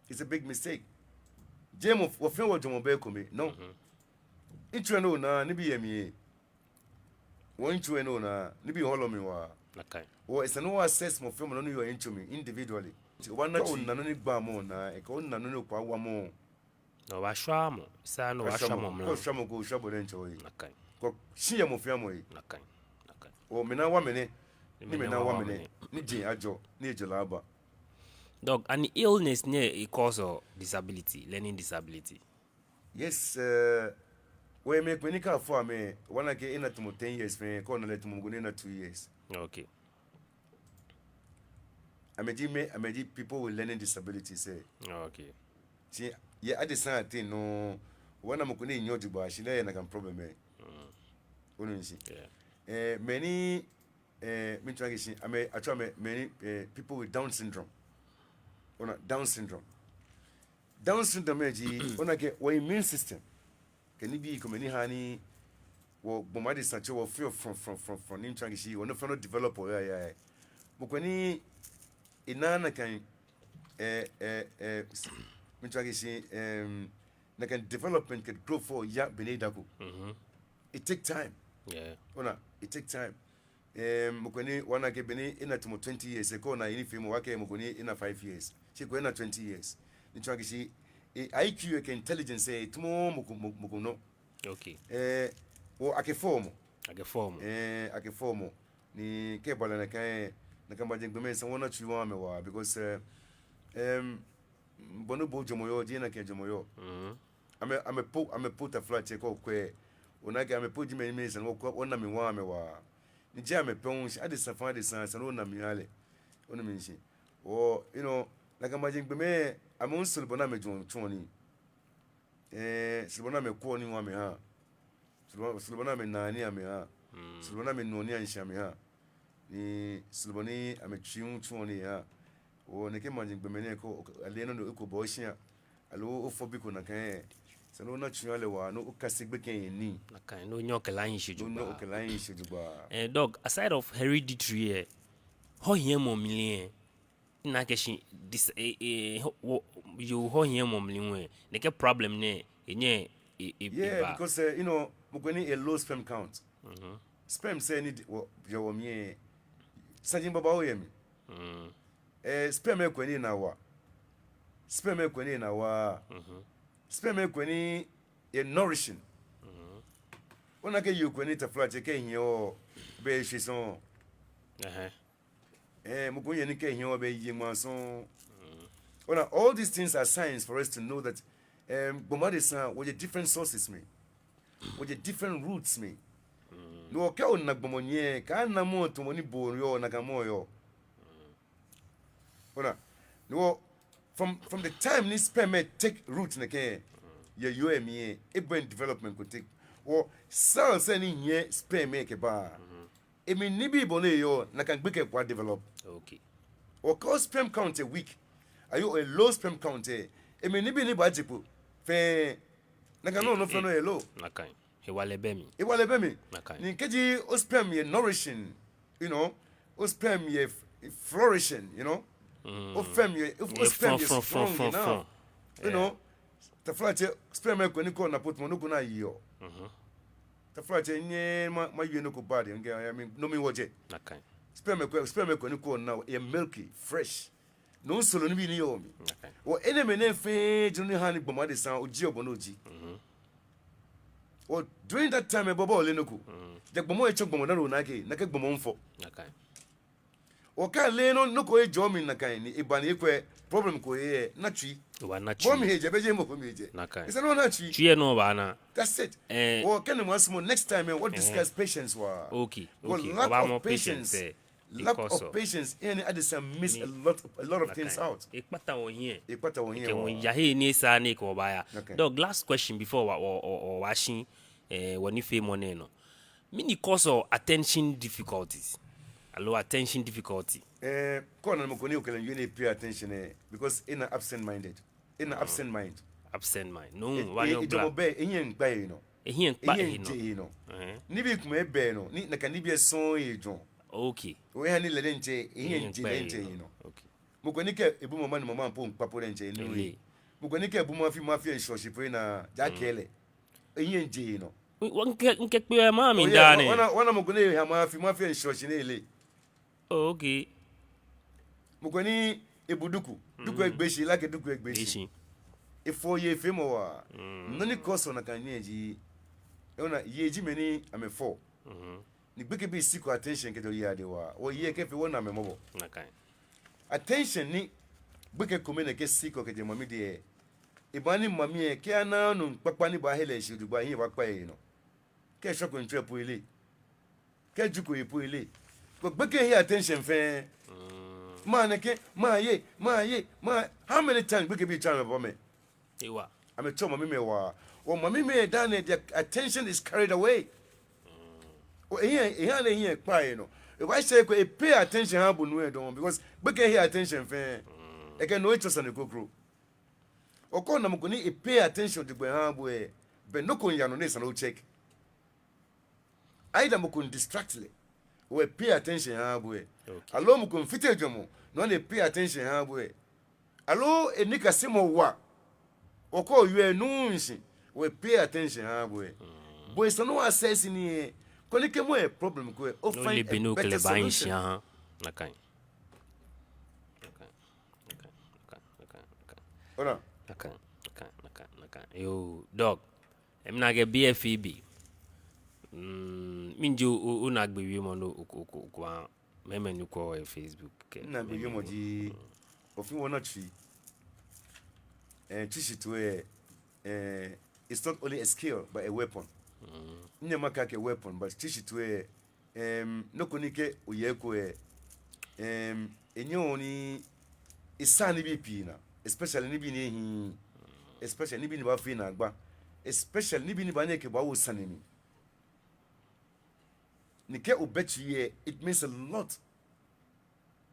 It's a big mistake. Jeee mɔ, wɔfɛɛ wɔjɔɔmɔ bɛ ekome. No. Ntsui lɛ ni onaa, nibii yɛ mli ee. Wɔntsui lɛ ni onaa, nibii hɔlɔ mli waa. Wɔ, esa ni wɔ-assess mɔ fɛɛ mɔ nɔ ni yɔɔ entsu mli individually. Obaana tsui. Ona nɔ ni gbaa mɔ naa, ekɛ ona nɔ ni okpa wa mɔ. No obaashwa mɔ, esa ni obaashwa mɔ mla. Kɛ oshwa mɔ ko, oshwa bo diɛŋtsɛ ohe. Kɛ shi yɛ mɔ fɛɛ mɔ he. Oo, mina wa mɛnɛ. Ni mina wa mɛnɛ. Ni jeŋ ajɔ, ni ejɔlɛ aba. Doc, ani illness nɛɛ e-cause-ɔ disability, learning disability? Yes, eh, wɔyɛ mɛi komɛi ni kɛ afɔ amɛ, obaana akɛ ena tamɔ ten years fɛɛ, kɛ ona lɛ tamɔ mɔ ko ni ena two years. Okay. Amɛji mɛi, amɛji people with learning disabilities lɛ. Okay. Shi yɛ adesã ateŋ nɔŋŋ, obaana mɔ ko ni enyɔ jogbaŋŋ, shi lɛ eyɛ nakai problem lɛ. Onu shishi? Yeah. Eh, mɛi ni, eh, miitao makɛɛ shi, amɛ, atsɛɔ amɛ, mɛi ni, eh, people with Down syndrome. Ona, Down syndrome. Down syndrome lɛ ji, ona akɛ wɔ immune system kɛ nibii komɛi ni haa ni wɔgbɔmɔ adesã tsɔ wɔ fɛɛ frɔŋ, frɔŋ, frɔŋ, frɔŋ, ni miitao makɛɛ shi, wɔ nɔ fɛɛ nɔ develop yayayaya. Mɔ ko ni enaaa nakai, eh, eh, eh, s-, miitao makɛɛ shi, em, nakai development kɛ growth lɛ yaa be ni edako. It take time. Yeah. Ona, it take time. Em, mɔ ko ni obaana akɛ be ni ena tamɔ twenty years lɛ, kɛ ona enifeemɔ, obaakɛɛ mɔ ko ni ena five years. Shi kɛ ena twenty years. Ni miitao makɛɛ shi, e-I Q lɛ kɛ intelligence lɛ, etamɔɔɔ mɔ ko, mɔ, mɔ ko nɔ. Okay. Eh, wɔ akɛfɔɔ mɔ. Akɛfɔɔ mɔ. Eh, akɛfɔɔ mɔ. Ni kɛ eba lɛ nakai, nakai majiaŋ gbɔmɛi esa ni wɔna tsui wɔha amɛ waa, because, eh, em, bɔ ni bo ojwɛŋmɔ yɔɔ, jeee nakai ejwɛŋmɔ yɔɔ. Amɛ, amɛ po, amɛ po taflatsɛ kɛ okwɛ. Ona akɛ amɛ po ji mɛi ni esa ni wɔkwɛ, wɔna mli wɔha amɛ waa. Ni jeee amɛ pɛ hu, shi adesã fɛɛ adesã, esa ni ona mli oha lɛ. Onu mishishi? Oo, you know, nakai majiaŋ gbɔmɛi, amɛ hu soro bɔ ni amɛjwɛŋɔ tsuɔ nii. Eh, soro bɔ ni amɛkwɛɔ nii hu amɛhaa. Soro bɔ, soro bɔ ni amɛnaa nii amɛhaa. Soro bɔ ni amɛnuɔ nii ashishi amɛhaa. Ni soro bɔ ni amɛtsui hu tsuɔ nii ehaa. Oo, nɛkɛ majiaŋ gbɔmɛi nɛɛ kɛ, ale nɔ ni eko bɔ oshia. Aloo ofɔ bi ko nakai lɛ. Esa ni ona tsui oha lɛ waa, ni okase gbekɛ lɛ nii. Nakai, ni onyɛ okɛ lɛ ahi shi jogbaŋŋ. Ni onyɛ okɛ lɛ ahi shi jogbaŋŋ. Eh, Doc, aside of hereditary lɛ, hɔhiɛmɔ mli lɛ, mina akɛ shi, this, eh, eh, hɔ-, wɔ-, yoo hɔhiɛmɔ mli hu lɛ, nɛkɛ problem nɛɛ, enyɛ, e, e, e, eba. Yeah, because, eh, you know, mɔ ko ni e-low sperm count. Sperm lɛ ni di-, wɔ, yɛ wɔmli lɛ, saji babaoo yɛ mli. Eh, sperm lɛ kwɛɔ ni enaa waa. Sperm lɛ kwɛɔ ni enaa waa. Sperm lɛ kwɛɔ ni e-nourishing. Ona akɛ yoo kwɛɔ ni taflatsɛ kɛ ehiɛ lɛ, bɛ eshwɛ sɔŋŋ. Eh, mɔ ko yɛ ni kɛ ehiɛ lɛ, bɛ eye ŋmaa sɔŋŋ. Ona, all these things are signs for us to know that, em, gbɔmɔ adesã, wɔyɛ different sources mli. Wɔyɛ different roots mli. Ni wɔ kɛ ona gbɔmɔ nɛɛ, kaana mɔ tamɔ ni bo yɔɔ, nakai mɔ yɔɔ. Ona, ni wɔ, from, from the time ni sperm lɛ take root nɛkɛ, yɛ yoo lɛ mli lɛ, ebɔi development ko take. Wɔ cells lɛ ni hiɛ sperm lɛ kɛbaa. Emli nibii bɔ ni eyɔɔ, nakai gbekɛ ko a-develop. Okay. Wɔ kɛ o-sperm count lɛ weak, aloo e-low sperm count lɛ, emli nibii ni baaje kpo fɛɛ, nakai nɔ, nɔ fɛɛ nɔ yɛ low. Nakai. Hewalɛ bɛ mli. Hewalɛ bɛ mli. Nakai. Ni kɛji o-sperm yɛ nourishing, you know, o-sperm yɛ f-, flourishing, you know. O-sperm yɛ, o-, o-sperm yɛ strong enough, you know. Taflatsɛ, sperm lɛ kwɛɔ ni kɛ ona po tamɔ nɔ ko ni ayeɔ. Taflatsɛ, nyɛ ma, maye nɔ ko bad, nge, I mean, no mli wɔjɛ. Nakai. Sperm lɛ kwɛɔ, sperm lɛ kwɛɔ ni kɛ ona, eyɛ milky, fresh. No soro nibii ni yɔɔ mli. Nakai. Wɔ enɛɛmɛi nɛɛ fɛɛ ji nɔ ni haa ni gbɔmɔ adesã, ojieɔ bɔ ni oji. Wɔ during that time lɛ, bo obaale nɔ ko. Ja gbɔmɔ etsɔ gbɔmɔ dani ona akɛ, nakai gbɔmɔ hu fɔ. Nakai. Okɛ lɛ nɔ, nɔ ko ejɔ mli nakai ni eba ni ekwɛ problem ko yɛ, na tsui. Obaana tsui. Bo mli he jɛ, bɛ jeee mɔ ko mli he jɛ. Nakai. Esa ni ona tsui. Tsui lɛ nɔ obaana. That's it. Eh. Okɛ ni masumɔ next time lɛ, wɔ discuss patience waa. Okay, okay. Lack of patience. Lack of patience. Ehã ni adesã miss a lot, a lot of things out. Ekpata wɔhiɛ. Ekpata wɔhiɛ waa. Ekɛ wɔya he ni esaaa ni ekɛ wɔ baaya. Nakai. Doc, last question before wɔ, wɔ, wɔ, wɔshi, eh, wɔnifeemɔ nɛɛ nɔ. Mɛni cause of attention difficulties? Aloo attention difficulty? Eh, kɛ ona mɔ ko ni okɛ lɛ miiwie ni e-pay attention lɛ, because ena absent minded. Ena absent mind. Absent mind. No, eh, wa eh, nyɔ ejwɛŋmɔ bɛ, ehiɛ miikpa enɔ. Ehiɛ miikpa enɔ. Ehiɛ miijɛ enɔ. Eh. Nibii komɛi bɛ enɔ, ni nakai nibii lɛ sɔŋŋ ejwɛŋɔ. Okay. Ehewɔ ni lɛ diɛŋtsɛ, ehiɛ miijɛ enɔ. Okay. Mɔ ko ni kɛ ebu mama ni mama po miikpa po diɛŋtsɛ, no. Mɔ ko ni kɛ ebu mama afi mama afi miishɔ shi po ena, ja kɛ lɛ. Ehiɛ miijɛ enɔ. Mikɛ, mikɛ kpee mami daa nɛ. Ona, ona mɔ ko ni eha mama afi mama afi miishɔ shi ni ele. Oh, okay. Mɔ ko ni ebu duku, duku egbe shi, like duku egbe shi. Efɔɔ yei feemɔ waa. Nɔ ni cause nakai nii ji, ona, yei ji mɛi ni amɛfɔɔ. Ni gbekɛbii seek attention kɛjɛ yei adɛŋ waa. Wɔyei kɛ fɛɛ wɔna amɛ mɔbɔ. Attention ni gbekɛ kome nɛkɛ seek kɛjɛ mami dɛŋ lɛ, ebaaha ni mami lɛ, kɛ ana nuu kpakpa ni baahe lɛ shi jogbaŋŋ, ehiɛ baakpa enɔ. Kɛ eshɔ kɔntri po eleee. Kɛ ejuko ehe po eleee. Kɛ gbekɛ he attention fɛɛ. Mami nɛkɛ, mami yei, mami yei, mami, how many times gbekɛbii tswa amɛbɔ mɛ? Ewa. Amɛtswa mamimɛi waa. Wɔ mamimɛi daa nɛɛ, their attention is carried away. Wɔ ehiɛ, ehiɛ ni ehiɛ kpa enɔ. Ewa sɛ ko e-pay attention eha bo nuu lɛ dɔŋŋ, because gbekɛ he attention fɛɛ. Ekɛ no etsɔ sane kroko. Okɛ ona mɔ ko ni e-pay attention jogbaŋŋ eha bo lɛ, be nɔ ko miiya nɔ ni esa ni o-check. Either mɔ ko miidistract lɛ, hewɔ e-pay attention eha bo lɛ. Okay. Aloo mɔ ko miifite ejwɛŋmɔ, no hewɔ ni e-pay attention eha bo lɛ. Aloo enikasemɔ wa, okɛ oyeɔ enuuu shishi, hewɔ e-pay attention eha bo lɛ. Bo esa ni o-assess nii lɛ, koni kɛ mɔ yɛ problem ko lɛ, o-find a better solution. Aha, nakai. Nakai, nakai, nakai, nakai, nakai. Ona? Nakai, nakai, nakai, nakai. Yoo, Doc. Mina akɛ B F E B. Mm, miijɛ o, o, onaagbee wiemɔ nɔ, o, o, o, o, mɛi, mɛi ni kwɛɔ wɔ yɛ Facebook kɛ. Minaagbee wiemɔ ji, ofi wɔna tsui. Eh, tsuishitoo lɛ, eh, it's not only a skill, but a weapon. Minyɛŋ makɛɛ akɛ weapon, but tsuishitoo lɛ, em, nɔ ko ni kɛ oyɛ eko lɛ, em, enyɛɔ ni esaa nibii pii naa, especially nibii ni ehiii, especially nibii ni baafee naagba, especially nibii ni baanyɛ akɛ baawo sane mli. Ni kɛ obɛ tsui lɛ, it means a lot.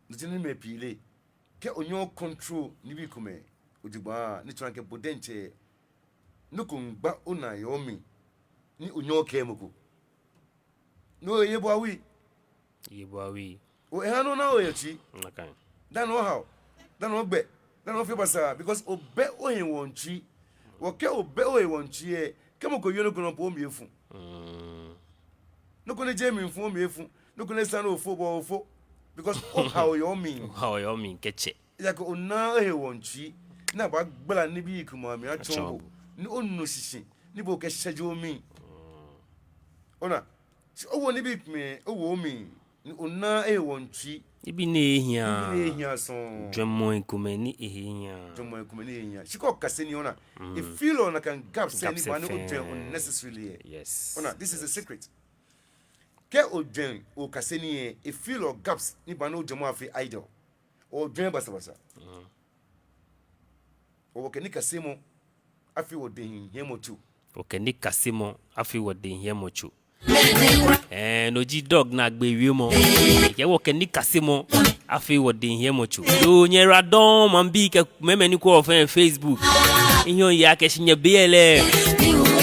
No ji ni mɛi pii leee. Kɛ onyɛɛɛ o-control nibii komɛi jogbaŋŋ, ni tsɔɔ akɛ bo diɛŋtsɛ, nɔ ko miigba onaa yɛ omli, ni onyɛɛɛ okɛɛ mɔ ko. No lɛ, eye bo awui. Eye bo awui. Hewɔ ehaa ni ona ohe tsui. Nakai. Dani ohaoɔ, dani ogbɛ, dani ofee basaa, because obɛ ohe hewɔ tsui. Hewɔ kɛ obɛ ohe hewɔ tsui lɛ, kɛ mɔ ko wie nɔ ko nɔ po omli efu. Mm. Nɔ ko ni jeee mlifu omli efu. Nɔ ko ni sa ni ofo bo ofo. Because ohaoɔ yɛ omli. Ohaoɔ yɛ omli kɛtsɛ. Ejaakɛ onaaa ohe hewɔ tsui. Ni abaagbala nibii komɛi amli atsɔɔ bo. Ni onu shishi. Ni bo okɛ shɛje omli. Ona. Shi owo nibii komɛi, owo omli. Ni onaaa ohe hewɔ tsui. Nibii ni ehiii. Nibii ni ehiii sɔŋŋ. Jwɛŋmɔi komɛi ni ehiii. Jwɛŋmɔi komɛi ni ehiii. Shi kɛ okase nii, ona. Mm. E-fill-ɔ nakai gaps lɛ ni baaha ni ojwɛŋ unnecessarily lɛ. Yes. Ona, this is a secret. Kɛ ojwɛŋ okase nii lɛ, e-fill-ɔ gaps ni baaha ni ojwɛŋmɔ afee idle. Ojwɛŋ basabasa. Mm. Hewɔ wɔkɛ nikasemɔ afee wɔdɛŋ hiɛmɔ tso. Wɔkɛ nikasemɔ afee wɔdɛŋ hiɛmɔ tso. Ɛɛ, no ji Doc naagbee wiemɔ. Ekɛɛ wɔkɛ nikasemɔ afee wɔdɛŋ hiɛmɔ tso. Yoo, nyɛyiwaladɔŋŋ maŋbii kɛ mɛi, mɛi ni kwɛɔ wɔ yɛ Facebook. Mihiɛ miiye akɛ shi nyɛ be lɛ,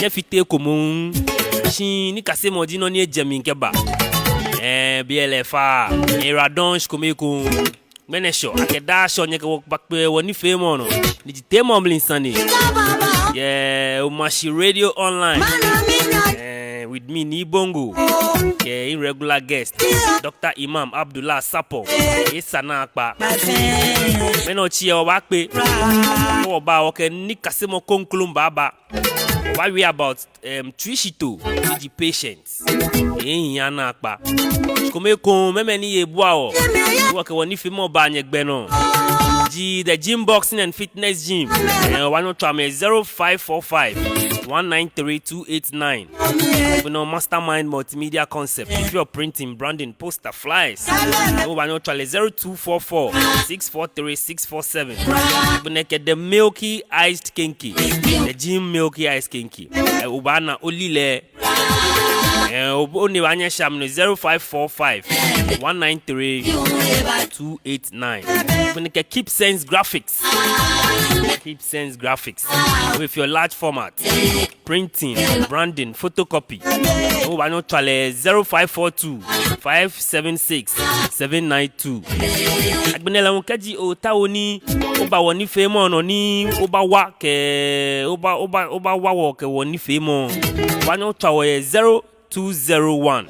nyɛfiteee ko moŋ. Shi nikasemɔ ji nɔ ni ejɛ mli kɛba. Ɛɛ, be lɛ fa. Nyɛyiwaladɔŋŋ shikome ekoŋŋ. Ŋmɛnɛ Shɔ, akɛ daa Shɔ nyɛkɛ wɔ bakpe yɛ wɔnifeemɔ nɔ. Ni ji Teemɔ Mli Sane. Yɛ Omashi Radio Online. Eh, with me, Nii Bongo. Kɛ mi regular guest, Doctor Imam Abdullah Sapɔ. Esa naakpa. Ŋmɛnɛ otsi lɛ wɔbaakpe. Kɛ wɔba, wɔkɛ nikasemɔ kroko baaba. Wɔbaawie about, em, tsuishitoo, ni ji patience. Ehiii naakpa. Shikome ekoŋŋ, mɛi, mɛi ni yeɔ bua wɔ. Wɔkɛ wɔnifeemɔ baa nyɛgbɛ nɔ. Ji The Gym Boxing and Fitness Gym. Eh, obaanyɛ otswa amɛ zero five four five, one nine three two eight nine. Agbɛnɛ Mastermind Multimedia Concept. If you are printing, branding, poster, flyers. Obaanyɛ otswa lɛ zero two four four, six four three, six four seven. Agbɛnɛ kɛ The Milky Iced Kenkey. The Gym Milky Iced Kenkey. Eh, obaana olilɛi. Eh, o, onine baanyɛ ashɛ mi nɔ zero five four five one nine three two eight nine. Agbɛnɛ kɛ Keep Sense Graphics. Keep Sense Graphics. With your large format, printing, branding, photocopy. Obaanyɛ otswa lɛ zero five four two five seven six seven nine two. Agbɛnɛ lɛ hu kɛji ootao ni oba wɔnifeemɔ nɔ ni obawa kɛ, oba, oba, obawa wɔ kɛ wɔnifeemɔ, obaanyɛ otswa wɔ yɛ zero two zero one,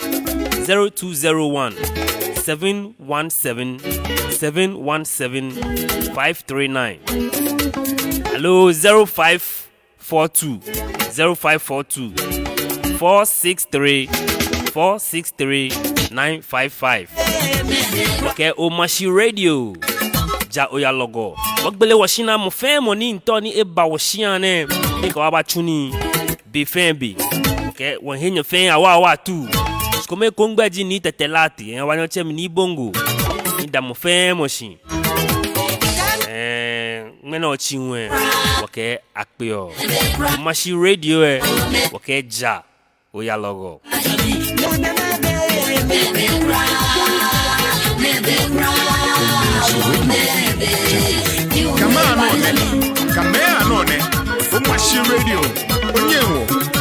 zero two zero one, seven one seven, seven one seven, five three nine. Aloo, zero five four two, zero five four two, four six three, four six three, nine five five. Kɛ Omashi Radio, ja oyalɔgɔ. Wɔgbele wɔshiŋ naa, mɔ fɛɛ mɔ ni miitao ni eba wɔshia nɛɛ, ekɛ wɔ abatsu nii be fɛɛ be. Kɛ wɔhenyɛ fɛɛ awa awa atuu. Shi kome ekoŋŋ gbɛi ji Nii Tɛtɛ Lartey, eh, obaanyɛ otsɛ mi Nii Bongo. Miida mɔ fɛɛ mɔ shi. Eh, ŋmɛnɛ otsi ŋwɛi, wɔkɛ akpeɔ. Omashi Radio, eh, wɔkɛ ja oyalɔgɔ. Kama anɔ nɛ, kama anɔ nɛ, Omashi Radio, onyɛ wɔ.